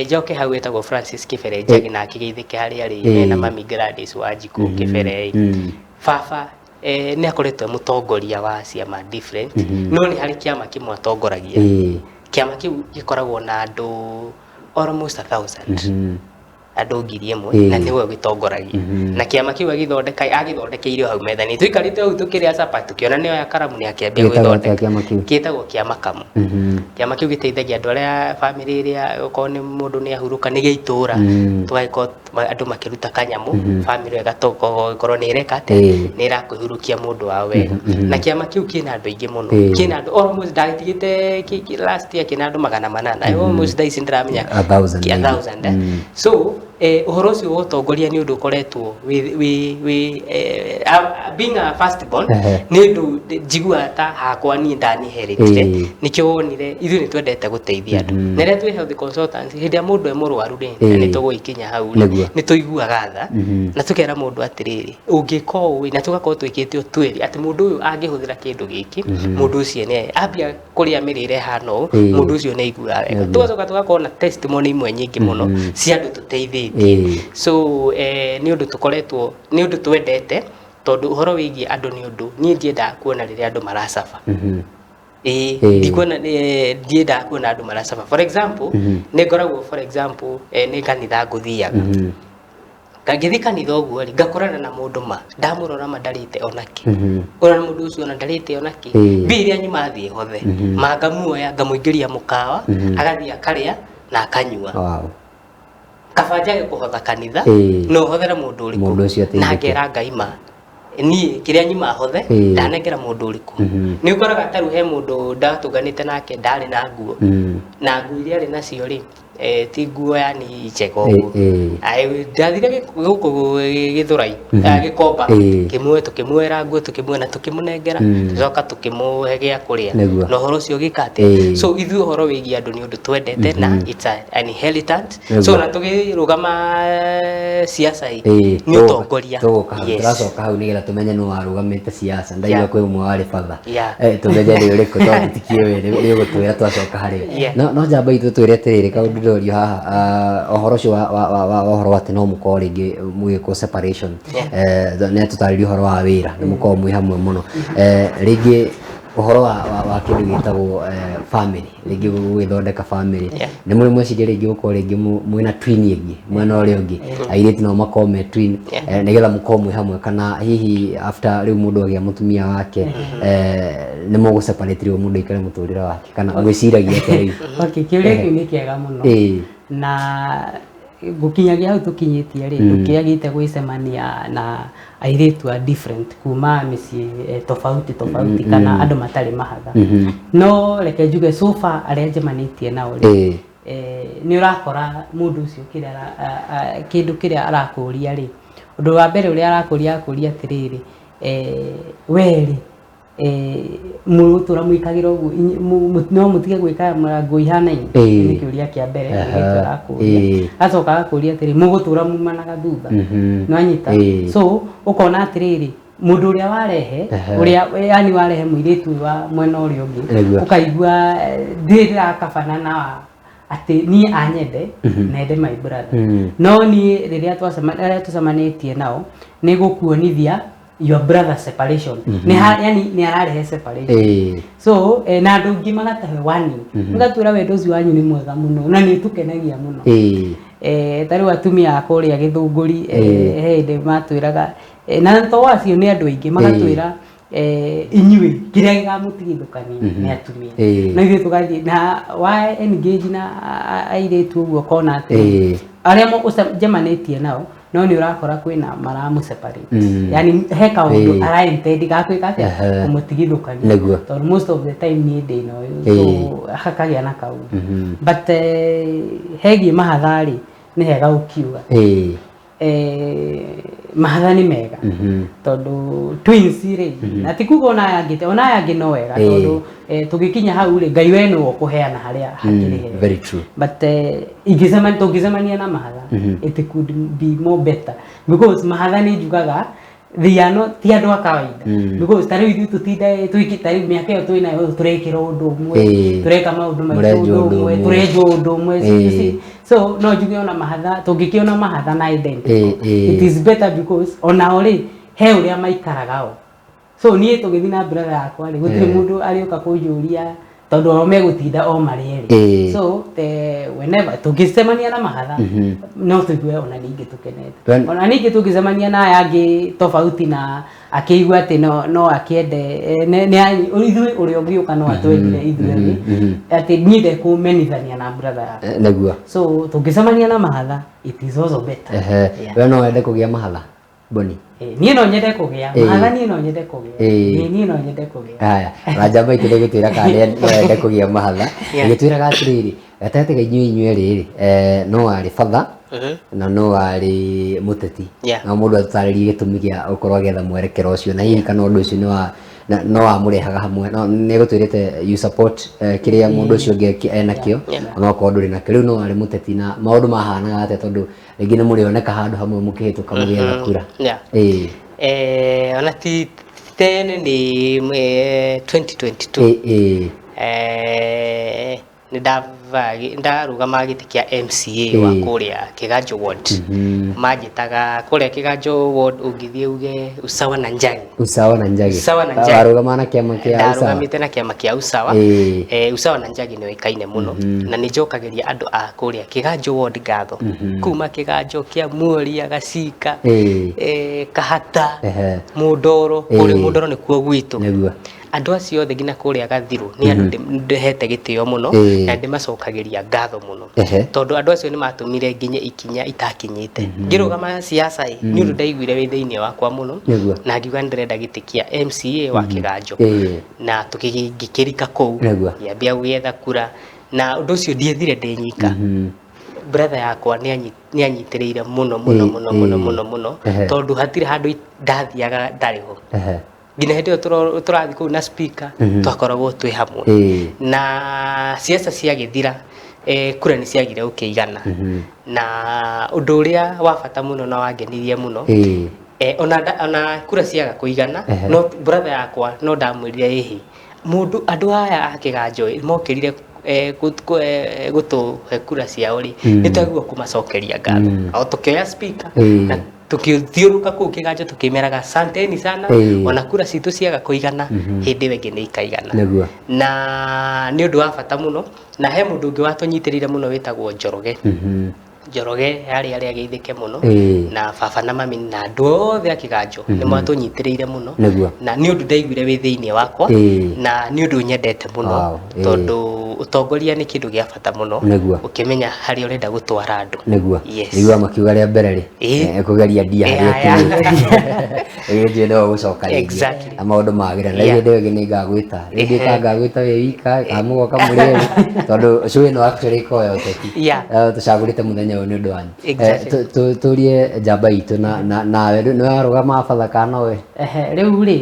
B: njoke hau etagwo Francis Kibere Njagi, na akĩgeithĩke harĩa rĩ mena mami Gladys Wanjikũ Kibere. Baba nĩ akoretwo mũtongoria wa ciama different, no nĩ harĩ kĩama kĩmwe atongoragia. Kĩama kĩu gĩkoragwo na andũ almost 1,000, andũ 1,000, na nĩwe ũgĩtongoragia. Na kĩama kĩu agĩthondeka agĩthondekeire hau metha-inĩ, tũikarĩte hau tũkĩrĩa chapati, tũkĩona nĩ oya karamu nĩ akĩambia gwĩthondeka. Kĩtagwo kĩama Kamu. Kĩama kĩu gĩteithagia andũ arĩa bamĩrĩ ĩrĩa okorwo nĩ mũndũ nĩ ahurũka nĩ gĩa itũũra, tũgagĩkorwo andũ makĩruta kanyamũ, bamĩrĩ ĩgakorwo nĩ ĩreka atĩa, nĩ ĩrakũhurũkia mũndũ wao wega. Na kĩama kĩu kĩna andũ aingĩ mũno, kĩna andũ almost ndagĩtigĩte last year kĩna andũ 800, almost thaa ici ndĩramenya 1,000. So ũhoro ũcio wa ũtongoria nĩ ũndũ ũkoretwo wĩ being a first born, nĩ ũndũ njiguaga ta hakwa niĩ ndaniheritire, nĩkĩo wonire ithuĩ nĩ twendete gũteithia andũ. Na rĩrĩa twĩ health consultants, hĩndĩ ĩrĩa mũndũ e mũrwaru rĩ, na nĩ tũgũgĩkinya hau rĩ, nĩ tũiguaga tha na tũkera mũndũ atĩrĩrĩ, ũngĩka ũũ, na tũgakorwo twĩkĩte ũtuĩria atĩ mũndũ ũyũ angĩhũthĩra kĩndũ gĩkĩ, mũndũ ũcio nĩ ambia kũrĩa mĩrĩre ĩhana ũũ, mũndũ ũcio nĩ aiguaga wega. Tũgacoka tũgakorwo na testimony imwe nyingĩ mũno cia andũ tũteithĩtie. So nĩ ũndũ tũkoretwo, nĩ ũndũ twendete, tondũ ũhoro wĩgiĩ andũ nĩ ũndũ niĩ ndiendaga kuona rĩrĩa andũ maracaba. Ndikuona, ndiendaga kuona andũ maracaba. For example, nĩ ngoragwo for example nĩ kanitha ngũthiaga, ngĩthiĩ kanitha ũguo rĩ, ngakorana na mũndũ ma ndamũrora ma ndarĩte onake, ũrona mũndũ ũcio ona ndarĩte onake, mbia iria nyuma thiĩ hothe ma ngamuoya ngamũingĩria mũkawa, agathiĩ akarĩa na akanyua. Kaba njage kũhotha kanitha, no hothere mũndũ ũrĩkũ, na ngera Ngai ma niĩ kĩrĩa nyuma hothe ndanengera mũndũ ũrĩkũ. Nĩ ũkoraga ta rĩu he mũndũ ndatũnganĩte nake ndarĩ na nguo, na nguo iria arĩ nacio rĩ Ti nguo yani njega ũguo. Ndathire gũkũ Gĩthũrai, Gĩkomba, kĩmwe tũkĩmuoera nguo, tũkĩmuoera na tũkĩmũnengera, tũcoka tũkĩmũhe gĩa kũrĩa na ũhoro ũcio ũgĩka atĩa. So ithuĩ ũhoro wĩgiĩ andũ nĩ ũndũ twendete na it's an inheritance. So na tũgĩrũgama siasa ĩ nĩ ũtongoria.
A: Tũgũka hau, tũracoka hau nĩgetha tũmenye nũ warũgamĩte siasa. Ndaigua kwĩ ũmwe warĩ batha, tũmenye nĩ ũrĩkũ tondũ tikĩũĩ, nĩ ũgũtwĩra twacoka harĩ we. No njamba itũ twĩre atĩrĩrĩ, kaũndũ ndorio haha, ũhoro ũcio wa ũhoro wa atĩ no mũkorwo rĩngĩ mũgĩkwo separation, nĩ atũtarĩria ũhoro wa wĩra, nĩ mũkorwo mwĩ hamwe mũno, rĩngĩ ũhoro wa kĩndũ gĩtagwo family, rĩngĩ gũgĩthondeka family, nĩ mũrĩ mweciria rĩngĩ gũkorwo rĩngĩ mwĩna twin ĩngĩ mwena ũrĩa ũngĩ, airĩtu nao makorwo me twin, nĩgetha mũkorwo mwĩ hamwe, kana hihi after rĩu mũndũ agĩa mũtumia wake, nĩ mũgũ separate rĩu mũndũ aikare mũtũrĩre wake, kana mwĩciragia atĩa rĩu?
C: Okay, kĩũria kĩu nĩ kĩega mũno na gũkinyagia hau tũkinyĩtie rĩ, tũkĩagĩte gwĩcemania na airĩtu a different kuma mĩciĩ tofauti tofauti kana andũ matarĩ mahatha. No reke njuge, so far arĩa njemanĩtie nao rĩ, nĩ ũrakora mũndũ ũcio kĩrĩa kĩndũ kĩrĩa arakũria rĩ, ũndũ wa mbere ũrĩa arakũria, akũria atĩrĩrĩ, we rĩ, mũgũtũra mwĩkagĩra ũguo, no mũtige gwĩka nguo ihanaine? Nĩ kĩũria kĩa mbere mũirĩtu arakũria. Acoka agakũria atĩrĩ, mũgũtũra mumanaga thutha? Nĩwanyita? So ũkona atĩrĩrĩ, mũndũ ũrĩa warehe, ũrĩa yani warehe mũirĩtu ũyũ wa mwena ũrĩa ũngĩ, ũkaigua ndirĩ ndĩrakabana na atĩ niĩ anyende na ende my brother. No niĩ rĩrĩa arĩa tũcemanĩtie nao nĩ gũkuonithia your brother separation nĩ yani nĩ ararehe separation. So na andũ aingĩ magatahe warning, magatwĩra wendo ũcio wanyu nĩ mwega mũno na nĩ ũtũkenagia mũno. Ta rĩu atumia a kũrĩa Gĩthũngũri, he hĩndĩ matwĩraga, na to acio, nĩ andũ aingĩ magatwĩra, inyuĩ kĩrĩa gĩkamũtigithũkania nĩ atumia. No ithuĩ tũgathiĩ na wa engage na airĩtu ũguo, ũkona atĩ arĩa njemanĩtie nao, no nĩ ũrakora kwĩna maramũ separate, yani he kaũndũ ara intend ga gwĩka atĩa, kũmũtigithũkania, tondũ most of the time niĩ ndĩ na ũyũ, so hakagĩa na kaũndũ. But hegiĩ mahatha rĩ, nĩ hega ũkiuga mahatha nĩ mega, tondũ twins rĩ, na ti kuga ona aya angĩ, ona aya angĩ no wega, tondũ tũgĩkinya hau rĩ, Ngai we nĩwe ũkũheana harĩa hakĩrĩ hega.
A: Very true.
C: But ingĩcemania, tũngĩcemania na mahatha, it could be more better, because mahatha nĩ njugaga they are not, ti andũ a kawaida, because ta rĩu ithuĩ tũtinda twĩki, ta rĩu mĩaka ĩyo twĩnayo tũrekĩra ũndũ ũmwe, tũreka maũndũ maitũ
A: Mũrenjwo
C: ũndũ
A: ũndũ
C: ũmwe,
A: ũmwe.
C: Tũrenjwo ũndũ ũmwe. You see? So no njuge ona mahatha, tũngĩkĩona mahatha na identical, it is better, because onao rĩ, he ũrĩa maikaraga o. So niĩ tũgĩthiĩ na brother yakwa rĩ, gũtirĩ mũndũ arĩũka kũnjũria, tondũ o megũtinda o marĩ erĩ. So whenever tũngĩcemania na mahatha, no tũigue ona ningĩ tũkenete. Ona ningĩ tũngĩcemania na aya angĩ tofauti na akĩigua atĩ no akĩende, ithuĩ ũrĩa ũngĩũka no atwendire ithuĩ erĩ, atĩ niĩ ndekũmenithania na brother yakwa.
A: Nĩguo.
C: So tũngĩcemania na mahatha, it is also better.
A: Ehe. We no wende kũgĩa mahatha, Boni?
C: Niĩ no nyende kũgĩa mahatha, niĩ no nyende kũgĩa. Niĩ no nyende kũgĩa.
A: Haya, ranja maitũ nĩ gũtwĩra kana no ende kũgĩa mahatha. Ĩgĩtwĩraga atĩrĩrĩ, gatagatĩ ka inyuĩ inyuĩ rĩrĩ, no warĩ batha na no warĩ mũteti. No mũndũ atũtarĩrie gĩtũmi gĩa gũkorwo agĩetha mwerekero ũcio, na hihi kana ũndũ ũcio nĩ wa no wamũrehaga hamwe. No nĩ gũtwĩrĩte you support kĩrĩa mũndũ ũcio ũngĩ enakĩo, onokorwo ndũrĩ nakĩo. Rĩu no warĩ mũteti, na maũndũ mahanaga atĩa, tondũ rĩngĩ nĩ mũrĩoneka handũ hamwe mũkĩhĩtũka mũgĩetha kura?
B: Ona ti tene, nĩ 2022, nĩ ndarũgamaga gĩtĩ kĩa MCA wa kũrĩa Kĩganjo ward. Manjĩtaga kũrĩa Kĩganjo ward, ũngĩthiĩ uge Usawa na Njagi.
A: Usawa na Njagi.
B: Usawa na Njagi.
A: Warũgama na kĩama kĩa Usawa?
B: Ndarũgamĩte na kĩama kĩa Usawa. Usawa na Njagi nĩ oĩkaine mũno, na nĩ njokagĩria andũ a kũrĩa Kĩganjo ward ngatho, kuma Kĩganjo kĩa Muoria, Gacika, Kahata, Mũndoro. Kũrĩa Mũndoro nĩkuo gwitũ. Andũ acio othe nginya kũrĩa Gathirũ nĩ andũ ndĩhete gĩtĩo mũno, na ndĩmacokagĩria ngatho mũno, tondũ andũ acio nĩ matũmire nginye ikinya itakinyĩte ngĩrũgama siasa ĩ, nĩ ũndũ ndaiguire wĩ thĩinĩ wakwa mũno, na ngiuga nĩ ndĩrenda gĩtĩ kĩa MCA wa Kĩganjo, na ngĩkĩrika kũu, ngĩambia gwetha kura, na ũndũ ũcio ndiethire ndĩ nyika. Brother yakwa nĩ anyitĩrĩire mũno mũno mũno mũno mũno mũno, tondũ hatirĩ handũ ndathiaga ndarĩ ho. Nginya hĩndĩ ĩyo tũrathiĩ kũu na speaker, twakoragwo twĩ hamwe. Na siasa ciagĩthira, kura nĩ ciagire gũkĩigana. Na ũndũ ũrĩa wa bata mũno na wangenirie mũno, ona kura ciaga kũigana, no brother yakwa no ndamwĩrire ĩhĩ mũndũ andũ aya a Kĩganjo mokĩrire gũtũhe kura ciao rĩ, nĩ twagĩrĩirwo kũmacokeria ngatho. O tũkĩoya speaker na tukithiũrũka kũu Kĩganjo tukĩmeraga asanteni sana, ona kura citũ ciaga kũigana, hĩndĩ ĩyo ĩngĩ nĩ ikaigana. Na nĩ ũndũ wa bata mũno. Na he mũndũ ũngĩ watũnyitĩrĩire mũno wĩtagwo Njoroge. Njoroge yarĩ arĩa ageithĩke mũno, na baba na mami na andũ othe a Kĩganjo nĩ matũnyitĩrĩire mũno. Na nĩ ũndũ ndaiguire wĩ thĩinĩ wakwa, na nĩ ũndũ nyendete mũno, tondũ ũtongoria nĩ kĩndũ gĩa bata mũno, ũkĩmenya harĩa ũrenda gũtwara andũ.
A: Nĩguo makiuga rĩa mbere rĩ, kũgeria ndia harĩa ĩkinyĩte no gũcoka rĩngĩ na maũndũ magĩra. Na hĩndĩ ĩyo ĩngĩ nĩ ngagwĩta rĩngĩ, ka ngagwĩta wĩ wika kana mũgoka mũrĩ erĩ, tondũ show ĩno actually ĩkoragwo ya ũteti. Tũcagũrĩte mũthenya ũyũ nĩ ũndũ wanyu. Tũrie njamba itũ nawe nĩ warũgama batha kana nowe?
C: Rĩu rĩ,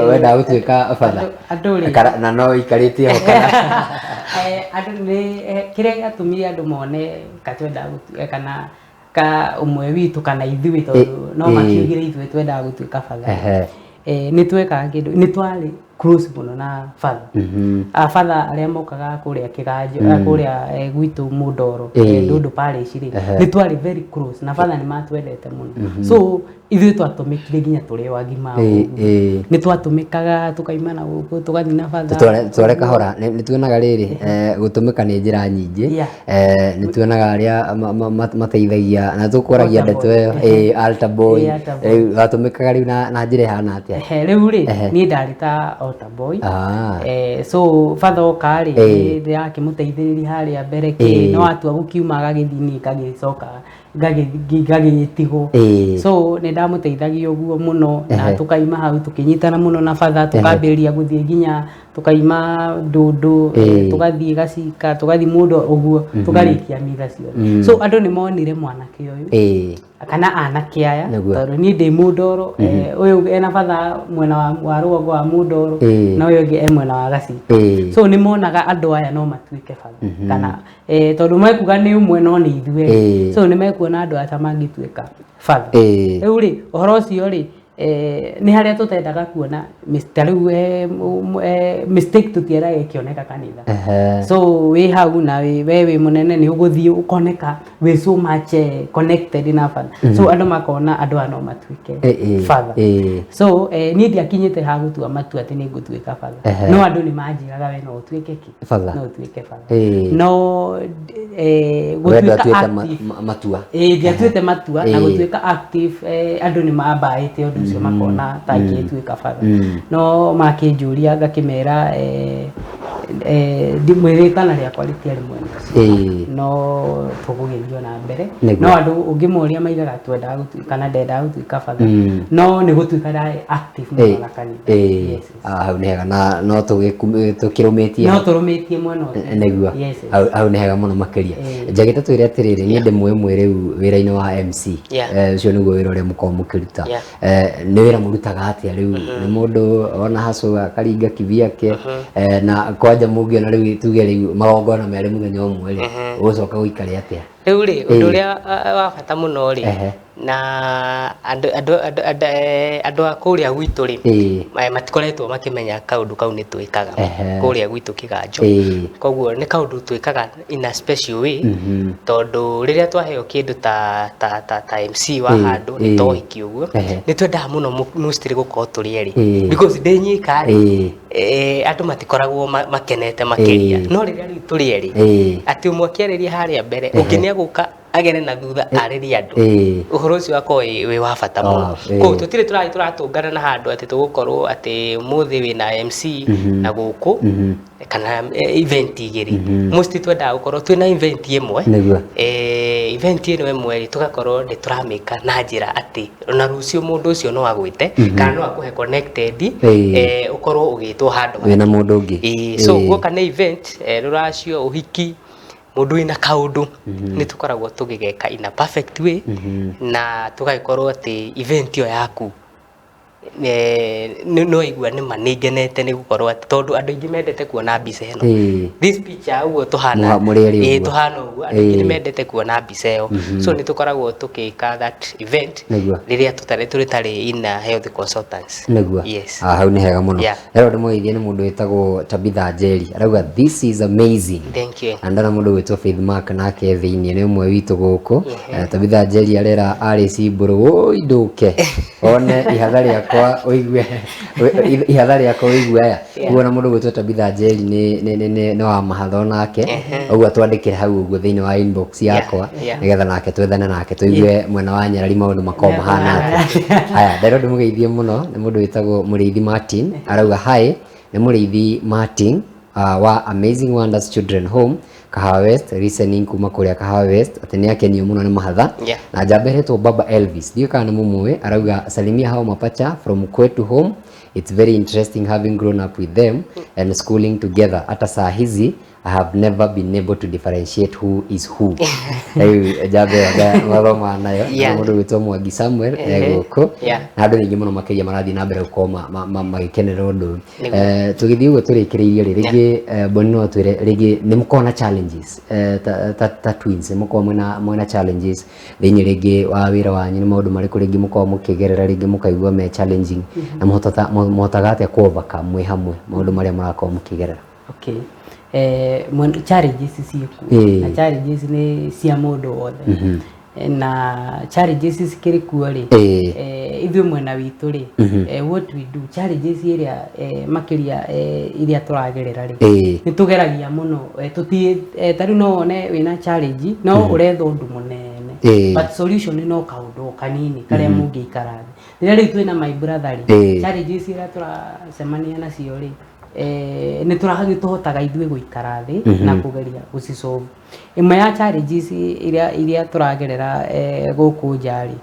A: wendaga gũtuĩka batha
C: andũ rĩ,
A: na no ikarĩtie ho kana?
C: Andũ nĩ kĩrĩa gĩatũmire andũ mone katwenda kana ka ũmwe witũ kana ithuĩ, tondũ no makiugire ithuĩ twendaga gũtuĩka batha, nĩ twekaga kĩndũ, nĩ twarĩ close mũno na batha. Batha arĩa mokaga kũrĩa Kĩganjo, kũrĩa gwitũ Mũndoro, Ndũndũ parish rĩ, nĩ twarĩ very close na batha nĩ matwendete mũno. So ithuĩ twatũmĩkire nginya tũrĩ o agima ũguo, nĩ twatũmĩkaga tũkaima na gũkũ tũgathiĩ na batha.
A: Tware kahora, nĩ tuonaga rĩrĩ, gũtũmĩka nĩ njĩra nyingĩ. Nĩ tuonaga arĩa mateithagia na tũkũragia ndeto ĩyo, altar boy, rĩu watũmĩkaga rĩu na njĩra ĩhana atĩa?
C: Rĩu rĩ, niĩ ndarĩ ta altar boy. So batha oka rĩ, ndĩrakĩmũteithĩrĩria harĩa mbere kĩ, no atua gũkiuma agagĩthiĩ, niĩ ngagĩcoka ngagĩtigwo. So nĩ ndamũteithagia ũguo mũno, na tũkaima hau tũkĩnyitana mũno na batha, tũkambĩrĩria gũthiĩ nginya tũkaima Ndũndũ, tũgathiĩ Gacika, tũgathiĩ mũndũ ũguo, tũkarĩkia mitha ciothe. So andũ nĩ monire mwanake ũyũ kana anake aya, tondũ niĩ ndĩ Mũndoro, ũyũ ena batha mwena wa rũgongo wa Mũndoro, na ũyũ ũngĩ e mwena wa Gacika. So nĩ monaga andũ aya no matuĩke batha, kana tondũ mekuga nĩ ũmwe no nĩ ithuĩ, so nĩ mekuona andũ aya ta mangĩtuĩka batha. Rĩu rĩ, ũhoro ũcio rĩ, nĩ harĩa tũtendaga kuona ta rĩu mistake tũtiendaga ĩkĩoneka kanitha. So wĩ hau na we wĩ mũnene, nĩ ũgũthiĩ ũkoneka wĩ so much connected na batha, so andũ makona andũ aya no matuĩke batha. So niĩ ndiakinyĩte ha gũtua matua atĩ nĩ ngũtuĩka batha, no andũ nĩ manjĩraga we no ũtuĩke kĩ, no ũtuĩke batha, no
A: gũtuĩka active matua,
C: ndiatuĩte matua na gũtuĩka active, andũ nĩ mambaĩte ũndũ ũcio makona ta ingĩtuĩka batha, no makĩnjũria ngakĩmera mwĩrĩtana rĩakwa rĩtiarĩ mwena ũcio, no tũgũgĩthiĩ na mbere. No andũ ũngĩmoria maigaga twendaga gũtuĩka kana ndendaga gũtuĩka batha, no nĩ gũtuĩka ndarĩ active mũno na kanitha.
A: Hau nĩ hega, na no tũkĩrũmĩtie,
C: no tũrũmĩtie mwena ũcio.
A: Nĩguo, hau nĩ hega mũno makĩria. Njagĩte twĩre atĩrĩrĩ, niĩ ndĩmũĩ mwĩ rĩu wĩra-inĩ wa MC, ũcio nĩguo wĩra ũrĩa mũkoragwo mũkĩruta. Nĩ wĩra mũrutaga atĩa rĩu? Nĩ mũndũ ona hacũ akaringa kivyake, na kwanja mũngĩona rĩu tuge rĩu magongona merĩ mũthenya ũmwe rĩ, ũgũcoka gũikare atĩa?
B: Rĩu rĩ, ũndũ ũrĩa wa bata mũno rĩ, na andũ a kũrĩa gwitũ rĩ, matikoretwo makĩmenya kaũndũ kau nĩ twĩkaga kũrĩa gwitũ Kĩganjo. Koguo nĩ kaũndũ twĩkaga in a special way, tondũ rĩrĩa twaheo kĩndũ ta MC wa handũ nĩ ta ũhiki ũguo, nĩ twendaga mũno mostly gũkorwo tũrĩ erĩ, because ndĩ nyika rĩ, andũ matikoragwo makenete makĩria. No rĩrĩa rĩu tũrĩ erĩ, atĩ ũmwe akĩarĩria harĩa mbere, ũngĩ nĩ agũka agere na thutha arĩrie andũ, ũhoro ũcio wakorwo wĩ wa bata mũno. Koguo tũtirĩ tũrathiĩ tũratũngana na handũ atĩ tũgũkorwo atĩ ũmũthĩ wĩna MC na gũkũ kana event igĩrĩ. Mostly twendaga gũkorwo twĩna event ĩmwe, event ĩno ĩmwe rĩ, tũgakorwo nĩ tũramĩka na njĩra atĩ ona rũciũ mũndũ ũcio no agwĩte kana no akũhe connected, ũkorwo ũgĩtwo handũ
A: wĩna mũndũ ũngĩ.
B: So guoka nĩ event, rũracio, ũhiki, Mũndũ wĩna kaũndũ nĩ tũkoragwo tũgĩgeka in a perfect way, na tũgagĩkorwo atĩ event ĩyo yaku no igua nĩ ma nĩ ngenete nĩ gũkorwo atĩ tondũ andũ aingĩ mendete kuona mbica ĩno. This picture ũguo tũhana,
A: Mũrĩ erĩ ũguo.
B: Tũhana ũguo, andũ aingĩ nĩ mendete kuona mbica ĩyo, so nĩ tũkoragwo tũgĩka that event rĩrĩa tũtarĩ tũrĩ in a health consultants.
A: Nĩguo.
B: Yes.
A: Ah, hau nĩ hega mũno. Rĩu ndĩmũgeithie nĩ mũndũ wĩtagwo Tabitha Njeri, arauga this is amazing.
B: Thank you.
A: Na ndona mũndũ gwĩtwo Faith Mark nake thĩinĩ nĩ ũmwe witũ gũkũ. Tabitha Njeri arera arĩ cimbũrũ, woi ndũke one ihatha rĩakwa ũigue, ihatha rĩakwa ũigue aya. Ũguo na mũndũ gwĩtwo Tabitha Njeri nĩ wa mahatha onake, ũguo twandĩkĩre hau ũguo thĩinĩ wa inbox yakwa, nĩgetha nake twethane nake tũigue mwena wa Nyarari maũndũ makoragwo mahana atĩa. Haya, nderwo ndĩmũgeithie mũno nĩ mũndũ wĩtagwo Mũrĩithi Martin, arauga hi, nĩ Mũrĩithi Martin wa Amazing Wonders Children Home Kahawa West, listening kuma kũrĩa Kahawa West, atĩ nĩ akenio mũno nĩ mahatha. Na njamba ĩretwo Baba Elvis, ndiũĩ kana nĩ mũmũĩ, arauga salimia hao mapacha from kwetu home, it's very interesting having grown up with them and schooling together, hata saa hizi I have never been able to differentiate who is who. Rĩu njamba ĩyo mathoma nayo nĩ mũndũ gwĩtwo Mwangi Samuel gũkũ, na andũ aingĩ mũno makĩria marathiĩ na mbere gũkorwo magĩkenera ũndũ ũyũ. Tũgĩthiĩ ũguo tũrĩkĩrĩirie rĩ, rĩngĩ Boni no atwĩre rĩngĩ nĩ mũkoragwo na challenges ta twins, nĩ mũkoragwo mwĩna challenges thĩinĩ rĩngĩ wa wĩra wanyu, nĩ maũndũ marĩkũ rĩngĩ mũkoragwo mũkĩgerera rĩngĩ mũkaigua me challenging, na mũhotaga atĩa ku overcome mwĩ hamwe maũndũ marĩa mũrakorwo mũkĩgerera?
C: Okay. Challenges ciĩkuo, na challenges nĩ cia mũndũ wothe, na challenges cikĩrĩ kuo rĩ, ithuĩ mwena witũ rĩ, what we do, challenges ĩrĩa makĩria iria tũragerera rĩ, nĩ tũgeragia mũno, ta rĩu no wone wĩna challenge no ũretha ũndũ mũnene, but solution no kaũndũ kanini karĩa mũngĩikara thĩ. Rĩrĩa rĩu twĩna my brother rĩ, challenges iria tũracemania nacio rĩ, nĩ tũhotaga ithuĩ gũikara thĩ na kũgeria gũcisolve. Ĩmwe ya challenges iria tũragerera gũkũ nja rĩ,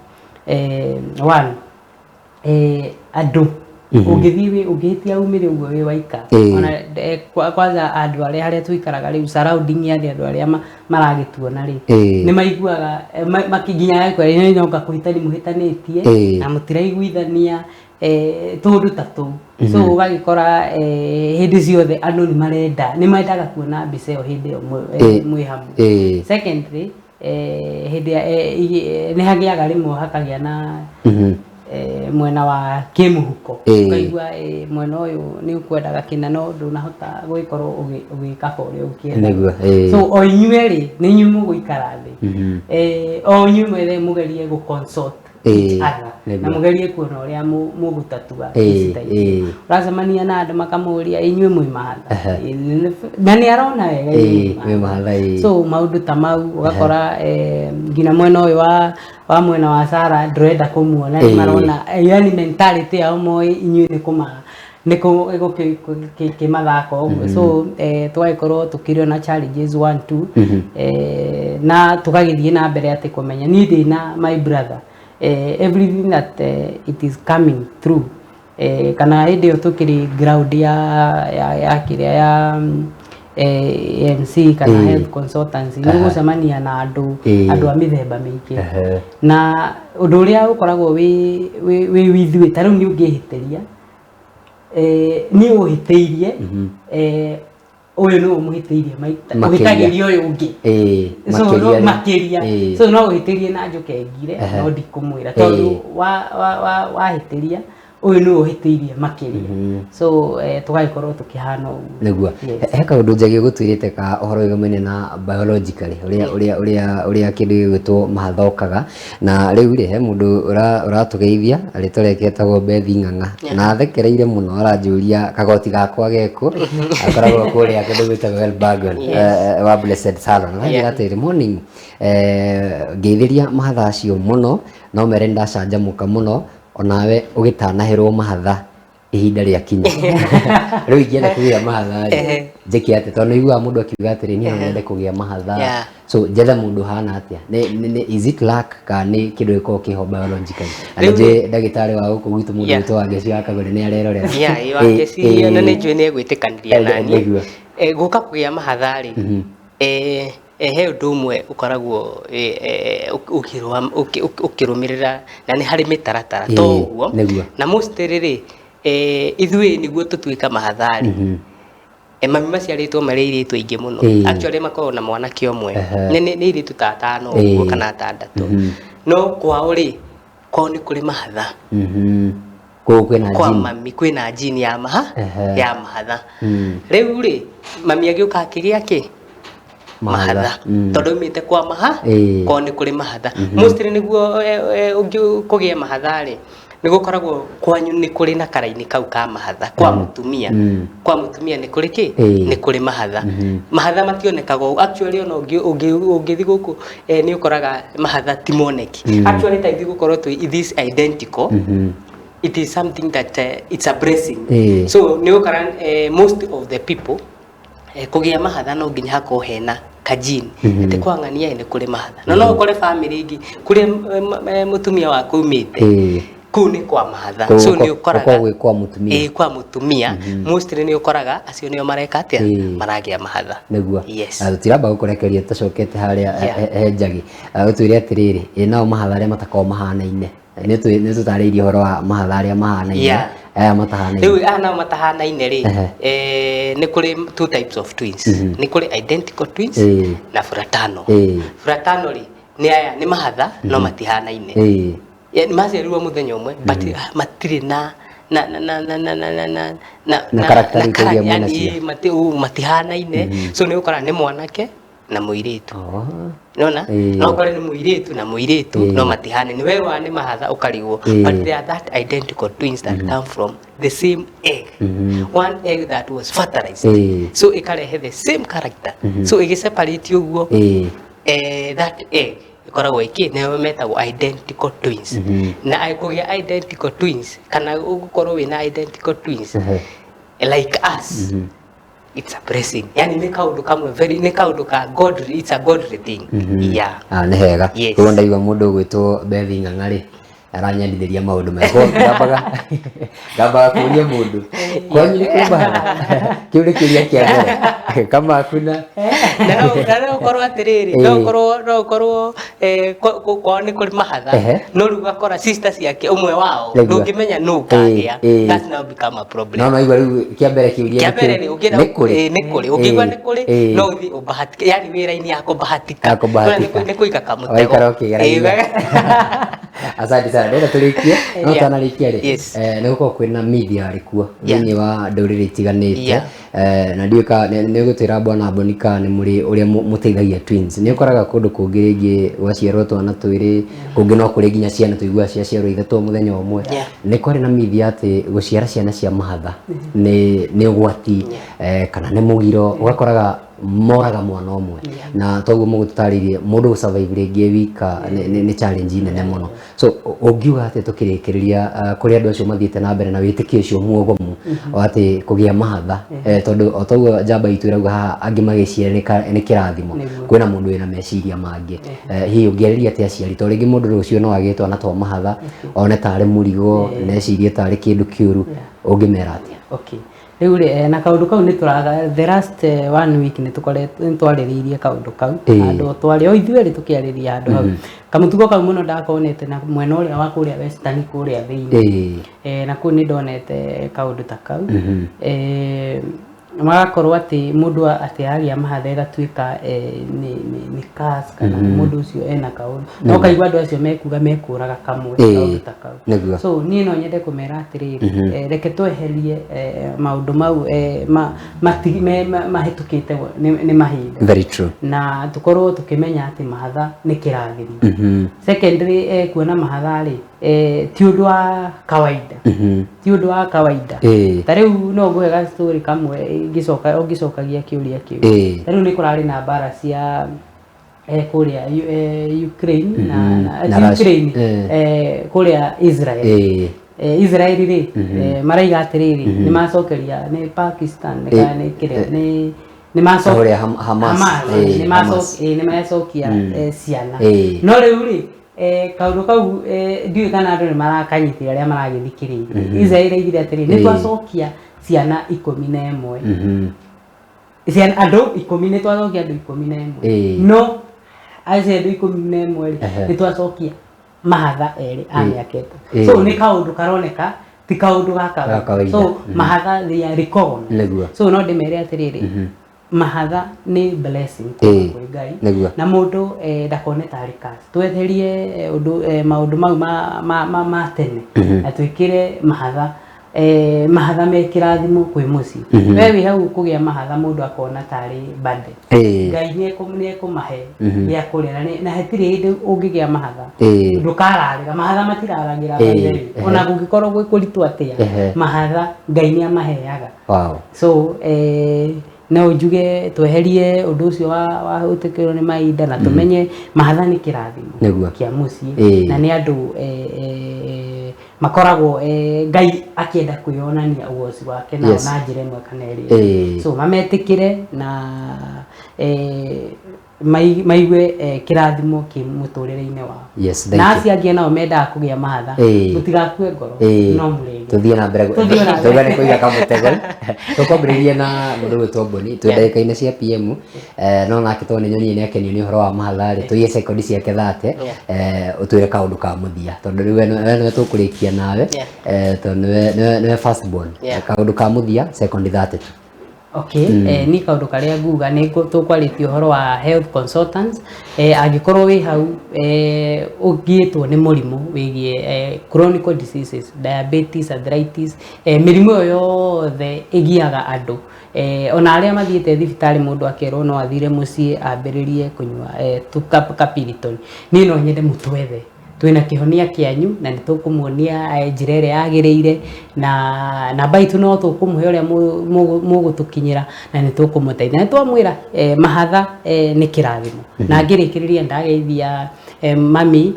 C: one, andũ ũngĩthiĩ ũngĩhĩtia umĩre ũguo wĩ waika, ona kwanza andũ arĩa harĩa tũikaraga rĩu surrounding ya andũ arĩa maragĩtuona rĩ, nĩ maiguaga nginya gakora no ngakũhĩtani mũhĩtanĩtie na mũtiraiguithania, tũndũ ta tũu. So ũgagĩkora hĩndĩ ciothe andũ nĩ marenda, nĩ mendaga kuona mbica ĩyo hĩndĩ ĩyo mwĩ hamwe. Secondly, hĩndĩ nĩ hagĩaga rĩmwe hakagĩa na mwena wa kĩmũhuko, ũkaigua mwena ũyũ nĩ ũkwendaga kĩna no ndũnahota gũgĩkorwo ũgĩka ũrĩa ũkĩenda. So o inyuĩ rĩ, nĩ inyuĩ mũgũikara thĩ, o inyuĩ mwethe mũgerie gũ consult each other, na mũgerie kuona ũrĩa mũgũtatua ici ta ici. Ũracemania na andũ makamũria inyuĩ mwĩ mahatha, na nĩ arona wega inyuĩ mwĩ mahatha. So maũndũ ta mau ũgakora nginya mwena ũyũ wa mwena wa Sara ndũrenda kũmuona, nĩ marona yani mentality yao moĩ inyuĩ nĩ kũma nĩ kĩmathako ũguo. So tũgagĩkorwo tũkĩrĩ na challenges 1 2, na tũgagĩthiĩ na mbere atĩ kũmenya niĩ ndĩ na my brother, everything that it is coming through, kana hĩndĩ ĩyo tũkĩrĩ ground ya kĩrĩa ya ANC kana health consultancy, nĩ gũcemania na andũ a mĩthemba mĩingĩ, na ũndũ ũrĩa ũkoragwo wĩ withuĩ ta rĩu nĩ ũngĩhĩtĩria, niĩ ũhĩtĩirie, ũyũ nĩwe ũmũhĩtĩirie maita, ũhĩtagĩria ũyũ ũngĩ so no makĩria, so no ũhĩtĩrie na njũke ngire no ndikũmwĩra tondũ wahĩtĩria ũyũ nĩwe ũhĩtĩirie makĩria. So tũgagĩkorwo tũkĩhana ũguo.
A: Nĩguo. He kaũndũ Njagi ũgũtwĩrĩte ka ũhoro wĩgamaine na biologically ũrĩa kĩndũ gĩgwĩtwo mahatha na rĩu rĩ, he mũndũ ũratũgeithia rĩtwa rĩake etagwo Bethi Ng'ang'a, na athekereire mũno aranjũria kagoti gakwa gekũ, akoragwo kũrĩa kũndũ gwĩtagwo Elbagon wa Blessed Salon. Aranjĩra atĩrĩ, morning, ngeithĩria mahatha acio mũno, no mere nĩndacanjamũka mũno onawe ũgĩtanahĩrwo mahatha ihinda rĩa kinya. Rĩu ingĩenda kũgĩa mahatha rĩ, njĩke atĩa? Tondũ nĩiguaga mũndũ akiuga atĩrĩ, niĩ no nyende kũgĩa mahatha, so njethe mũndũ ũhana atĩa? Is it luck kana nĩ kĩndũ gĩkoragwo kĩho biologically? Na nĩnjũĩ ndagĩtarĩ wa gũkũ gwitũ mũndũ wĩtwo Wangeci wa Kagũrĩ nĩ arerorera.
B: Wangeci na nĩ njũĩ nĩ egwĩtĩkanĩria naniĩ. Gũka kũgĩa mahatha rĩ, He ũndũ ũmwe ũkoragwo ũkĩrũmĩrĩra na nĩ harĩ mĩtaratara to ũguo. Na mostly rĩ, ithuĩ nĩguo tũtuĩka mahatha rĩ, mami maciarĩtwo marĩ airĩtu aingĩ mũno. Actually makoragwo na mwanake ũmwe. Nĩ airĩtu ta atano ũguo kana atandatũ. No kwao rĩ, kwao nĩ kũrĩ mahatha.
A: Koguo kwĩna
B: kwa mami kwĩna jini ya maha ya mahatha. Rĩu rĩ, mami agĩũka akĩgĩa kĩ mahatha, tondũ aumĩte kwa maha, kwao nĩ kũrĩ mahatha. Mostly nĩguo kũgĩe mahatha rĩ, nĩ gũkoragwo kwanyu nĩ kũrĩ na karaini kau ka mahatha kwa mũtumia. Kwa mũtumia nĩ kũrĩ kĩ? Nĩ kũrĩ mahatha. Mahatha mationekaga ũguo. Actually ona ũngĩthiĩ gũkũ, nĩ ũkoraga mahatha ti moneki. Actually ta ithuĩ gũkorwo twĩ this identical, it is something that it's a blessing. So nĩ ũkora most of the people, kũgĩa mahatha no nginya hakorwo hena kajini atĩ kwa ng'ania nĩ kũrĩ mahatha. No ũkore family ĩngĩ kũrĩa mũtumia waku aumĩte, kũu nĩ kwa mahatha. So nĩ ũkoraga
A: gũkoragwo gwĩ kwa mũtumia.
B: Ĩĩ, kwa mũtumia. Mostly nĩ ũkoraga acio nĩo mareka atĩa? Maragĩa mahatha.
A: Nĩguo.
B: Yes.
A: Na tũtiramba gũkũrekeria tũcokete harĩa he njagi. Ũtwĩre atĩrĩrĩ, ĩ nao mahatha arĩa matakoragwo mahanaine? Nĩ tũtarĩirie ũhoro wa mahatha arĩa mahanaine, aya matahanaine.
B: Rĩu aya nao matahanaine rĩ, nĩ kũrĩ two types of twins. Nĩ kũrĩ identical twins na fraternal. Fraternal rĩ, nĩ aya nĩ mahatha no matihanaine. Nĩ maciarirwo mũthenya ũmwe, but matirĩ na na na na na na na na na na
A: Na character iria mwĩna
B: yani
A: cio.
B: Matihanaine. So nĩ ũkora nĩ mwanake na mũirĩtu. Nona no ũkore nĩ mũirĩtu na mũirĩtu, no matihanaine. Werwa nĩ mahatha ũkarigwo, but they are that identical twins that come from the same egg, one egg that was fertilized. So ĩkarehe the same character. So ĩgĩseparate ũguo, that egg ĩkoragwo ĩkĩ nĩo metagwo identical twins. Na kũgĩa identical twins kana ũgũkorwo wĩna identical twins like us, it's a blessing. Yani nĩ kaũndũ kamwe very, nĩ kaũndũ ka godly, it's a godly thing, yeah.
A: Ah, nĩ hega.
B: Yes.
A: Koguo ndaigua mũndũ ũgwĩtwo Bethi Ng'ang'a rĩ, aranyendithĩria maũndũ mega. Koguo ngambaga kũria mũndũ, kwanyu nĩ kũrĩ mahatha? Kĩu nĩ kĩũria kĩa mbere kama hakuna.
B: Na no ũkorwo atĩrĩrĩ, no ũkorwo kwao nĩ kũrĩ mahatha, no rĩu ũgakora sister ciake ũmwe wao ndũngĩmenya nũ ũkagĩa. That's now become a problem.
A: No naigua rĩu kĩa mbere kĩũria
B: kĩa
A: nĩ
B: mbere
A: kĩu.
B: rĩ, ũngĩenda
A: Nĩ kũrĩ.
B: Nĩ kũrĩ. Ũngĩigua nĩ kũrĩ, no ũthiĩ ũbahatike, yani wĩra-inĩ ya kũbahatika.
A: Ya kũbahatika.
B: Nĩ kũiga kamũtego.
A: Waikara ũkĩgeragia. Asante sana. Ndĩrenda tũrĩkie, no twanarĩkia rĩ, nĩ gũkorwo kwĩna media rĩ kuo thĩinĩ wa ndũrĩrĩ itiganĩte. Na ndiũĩ ka nĩ ũgũtwĩra bwana Bonika nĩ mũrĩ ũrĩa mũteithagia twins. Nĩ ũkoraga kũndũ kũngĩ rĩngĩ gwaciarwo twana twĩrĩ, kũngĩ no kũrĩ nginya ciana tũiguaga ciaciarwo ithatũ mũthenya ũmwe. Nĩ kwarĩ na media atĩ gũciara ciana cia mahatha nĩ ũgwati, kana nĩ mũgiro, ũgakoraga moraga mwana ũmwe. Na toguo mũgũtũtarĩirie, mũndũ gũ survive rĩngĩ wika nĩ challenge nene mũno. So ũngiuga atĩ tũkĩrĩkĩrĩria, kũrĩ andũ acio mathiĩte na mbere na wĩtĩkio ũcio muogomu wa atĩ kũgĩa mahatha, tondũ o toguo njamba itũ ĩrauga haha angĩ magĩciara nĩ kĩrathimo, kwĩna mũndũ wĩna meciria mangĩ. Hihi ũngĩarĩria atĩa aciari, tondũ rĩngĩ mũndũ rũciũ no agĩe twana twa mahatha, one tarĩ mũrigo, na ecirie tarĩ kĩndũ kĩũru, ũngĩmera atĩa?
C: Okay. Rĩu rĩ, na kaũndũ kau nĩ tũraga the last one week nĩ tũkoretwo nĩ twarĩrĩirie kaũndũ kau handũ twarĩ o ithuĩ erĩ tũkĩarĩria handũ hau. Kamũtugo kau mũno ndakonete na mwena ũrĩa wa kũrĩa western kũrĩa thĩinĩ. Na kũu nĩ ndonete kaũndũ ta kau. Magakorwo atĩ mũndũ atĩ agĩa mahatha ĩgatuĩka nĩ curse kana mũndũ ũcio ena kaũndũ, no kaigua andũ acio mekuga mekũraga kamwe, kaũndũ ta kau. So niĩ no nyende kũmera atĩrĩrĩ, reke tweherie maũndũ mau mahĩtũkĩte nĩ mahinda.
A: Very true.
C: Na tũkorwo tũkĩmenya atĩ mahatha nĩ kĩrathimo. Secondly, kuona mahatha rĩ, ti ũndũ wa kawaida, ti ũndũ wa kawaida. Ta rĩu no ngũhe ga story kamwe ngĩcoka ũngĩcokagia kĩũria kĩu. Ta rĩu nĩ kũrarĩ na mbara cia kũrĩa Ukraine na
A: Na
C: ti
A: Russia.
C: Ukraine, kũrĩa Israel. Israel rĩ, maraiga atĩrĩrĩ, nĩ macokeria nĩ Pakistan nĩ kana nĩ kĩrĩa nĩ
A: Kũrĩa Hamas.
C: Hamas, nĩ
A: Hamas.
C: nĩ macokia ciana.
A: Ĩĩ.
C: No rĩu rĩ, kaũndũ kau, ndiũĩ kana andũ nĩ marakanyitĩra arĩa maragĩthikĩrĩria. Israel iraigire atĩrĩrĩ, nĩ twacokia ciana 11. Ciana andũ ikũmi, nĩ twacokia andũ 11. No acio andũ 11 rĩ, nĩ twacokia mahatha erĩ a mĩaka 3. So nĩ kaũndũ karoneka ti kaũndũ ga
A: Ga kawaida.
C: So mahatha, they are recognized. So no ndĩmere atĩrĩrĩ, mahatha nĩ blessing kuma kwĩ Ngai. Na mũndũ ndakone tarĩ curse. Tweherie ũndũ maũndũ mau ma tene na twĩkĩre mahatha, mahatha me kĩrathimo kwĩ mũciĩ. We wĩ hau kũgĩa mahatha, mũndũ akona tarĩ burden. Ngai nĩ ekũmahe gĩa kũrĩa na hatirĩ hĩndĩ ũngĩgĩa mahatha ndũkararĩra. Mahatha matiraragĩra, by the way. Ona kũngĩkorwo gwĩ kũritũ atĩa, mahatha Ngai nĩ amaheaga. So no njuge tweherie ũndũ ũcio wa gwĩtĩkĩrwo nĩ mahinda na tũmenye mahatha nĩ kĩrathimo kĩa mũciĩ na nĩ andũ makoragwo Ngai akĩenda kwĩyonania ũgoci wake nao na njĩra ĩmwe kana ĩrĩa ĩngĩ. So mametĩkĩre na maigue kĩrathimo kĩ mũtũrĩre-inĩ wao.
A: Yes, thank
C: Na
A: you.
C: acio angĩ nao mendaga kũgĩa mahatha, mũtigakue ngoro, no mũrĩgĩa.
A: Tuthiĩ na mbere.
C: Tũthiĩ na mbere.
A: Tuga nĩ kũiga kamũtego. Tũkwambĩrĩria na mũndũ gwĩtwo Boni twĩ ndagĩka-inĩ cia PM, no nake tondũ nĩ nyonire nĩ akenio nĩ ũhoro wa mahatha rĩ, tũiye sekondi ciake 30, ũtwĩre kaũndũ ka mũthia, tondũ rĩu we nĩwe tũkũrĩkia nawe, tondũ nĩwe first born. Kaũndũ ka mũthia, sekondi 30 tu.
C: Okay, ni kaũndũ karĩa nguga nĩ tũkwarĩtie ũhoro wa health consultants. Angĩkorwo wĩ hau ũgiĩtwo nĩ mũrimũ wĩgiĩ chronic diseases, diabetes, arthritis, mĩrimũ ĩyo yothe ĩgiaga andũ, ona arĩa mathiĩte thibitarĩ mũndũ akerwo no athire mũciĩ ambĩrĩrie kũnyua Piriton, niĩ no nyende mũtwethe. Twĩna kĩhonia kĩanyu na nĩ tũkũmuonia njĩra ĩrĩa yagĩrĩire, na namba itũ no tũkũmũhe ũrĩa mũgũtũkinyĩra na nĩ tũkũmũteithia. Na twamwĩra mahatha nĩ kĩrathimo. Na ngĩrĩkĩrĩria, ndageithia mami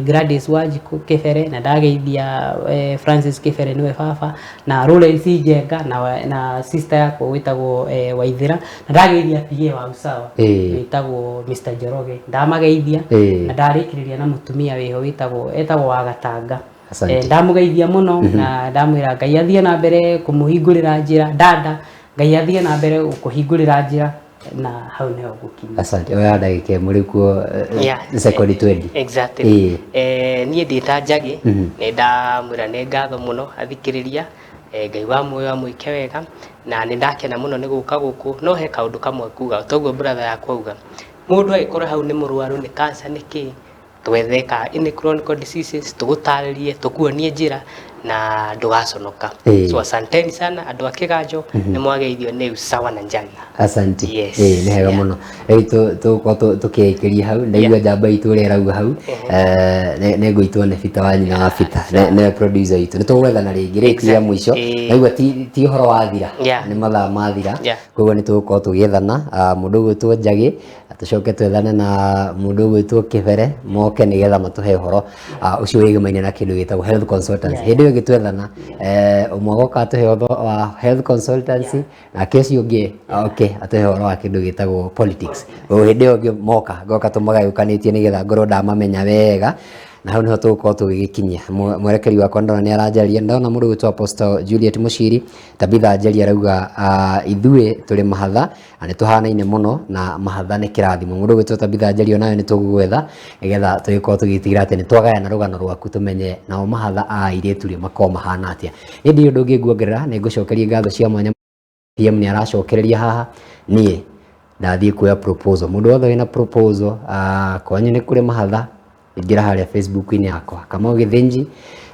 C: Gladys Wanjikũ Kĩbere, na ndageithia Francis Kĩbere nĩwe baba, na Lawrence Njenga na sister yakwa wĩtagwo Waithĩra, na ndageithia PA wa Usawa wĩtagwo Mr Njoroge, ndamageithia. Na ndarĩkĩrĩria na mũtumia wĩho wĩtagwo etagwo Wagatanga.
A: Asante.
C: Ndamũgeithia mũno na ndamwĩra Ngai athiĩ na mbere kũmũhingũrĩra njĩra. Dada, Ngai athiĩ na mbere gũkũhingũrĩra njĩra, na hau nĩho ngũkinya.
A: Asante. Oya ndagĩka ĩmwe rĩu kuo, sekondi 20.
B: Exactly. Niĩ ndĩ ta Njagi, nĩ ndamwĩra nĩ ngatho mũno athikĩrĩria, Ngai wa muoyo amwĩke wega, na nĩ ndakena mũno nĩ gũka gũkũ. No he kaũndũ kamwe kuga toguo brother yakwa auga, mũndũ agĩkorwo hau nĩ mũrwaru nĩ cancer, nĩ kĩ, twethe ka any chronic diseases, tũgũtarĩrie, tũkuonie njĩra na ndũgaconoka. So asanteni sana andũ a Kĩganjo, nĩ mwageithio nĩ Usawa na Njagi.
A: Asante.
B: Yes.
A: Nĩ hega mũno. Rĩu tũgũkorwo tũkĩrĩkĩria hau. Ndaigua njamba itũ ũrĩa ĩrauga hau, nĩ ngũitwo nĩ Bita wa nyina wa Bita, nĩwe producer witũ. Nĩ tũgwethana rĩngĩ rĩu ti ya mũico. Ndaigua ti ũhoro wathira, nĩ mathaa mathira. Koguo nĩ tũgũkorwo tũgĩethana mũndũ ũgwĩtwo Njagi, tũcoke twethane na mũndũ ũgwĩtwo Kĩbere, moke nĩgetha matũhe ũhoro ũcio wĩgemaine na kĩndũ gĩtagwo health consultancy. Hĩndĩ ĩyo ĩngĩ twethana, ũmwe agoka atũhe ũhoro wa health consultancy, nake ũcio ũngĩ oke atũhe ũhoro wa kĩndũ gĩtagwo politics. Koguo hĩndĩ ĩyo ĩngĩ moka ngoka tũmagayũkanĩtie nĩgetha ngorwo ndamamenya wega, na hau niho tũgũkorwo tũgĩgĩkinyia. Mwerekeri wakwa ndona nĩ aranjaria, ndona mũndũ ũgwĩtwo Apostle Juliet Mũciri Tabitha Njeri arauga ithuĩ tũrĩ mahatha na nĩ tũhanaine mũno na mahatha nĩ kĩrathimo. Mũndũ ũgwĩtwo Tabitha Njeri, onawe nĩ tũgũgwetha nĩgetha tũgĩkorwo tũgĩtigĩra atĩ nĩ twagayana rũgano rwaku, tũmenye nao mahatha a airĩtu rĩ makoragwo mahana atĩa. Niĩ ndirĩ ũndũ ũngĩ nguongerera, nĩ ngũcokeria ngatho cia mwanya. PM nĩ aracokereria haha, niĩ ndathiĩ kuoya proposal. Mũndũ wothe wĩna proposal, kwanyu nĩ kũrĩ mahatha, ingĩra harĩa Facebook-inĩ yakwa Kamau Gĩthĩnji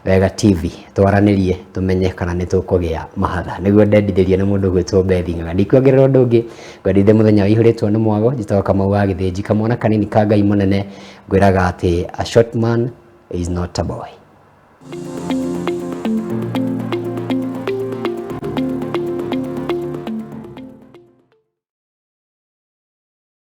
A: Wega TV, twaranĩrie tũmenye kana nĩ tũkũgĩa mahatha. Nĩguo ndendithĩrie na mũndũ ũgwĩtwo Bethi Ng'ang'a. Ndikuongerera ũndũ ũngĩ, ngwendithie mũthenya ũihũrĩtwo nĩ mwago. Njĩtagwo Kamau wa Gĩthĩnji, kamwana kanini ka Ngai mũnene. Ngwĩraga atĩ a short man is not a boy.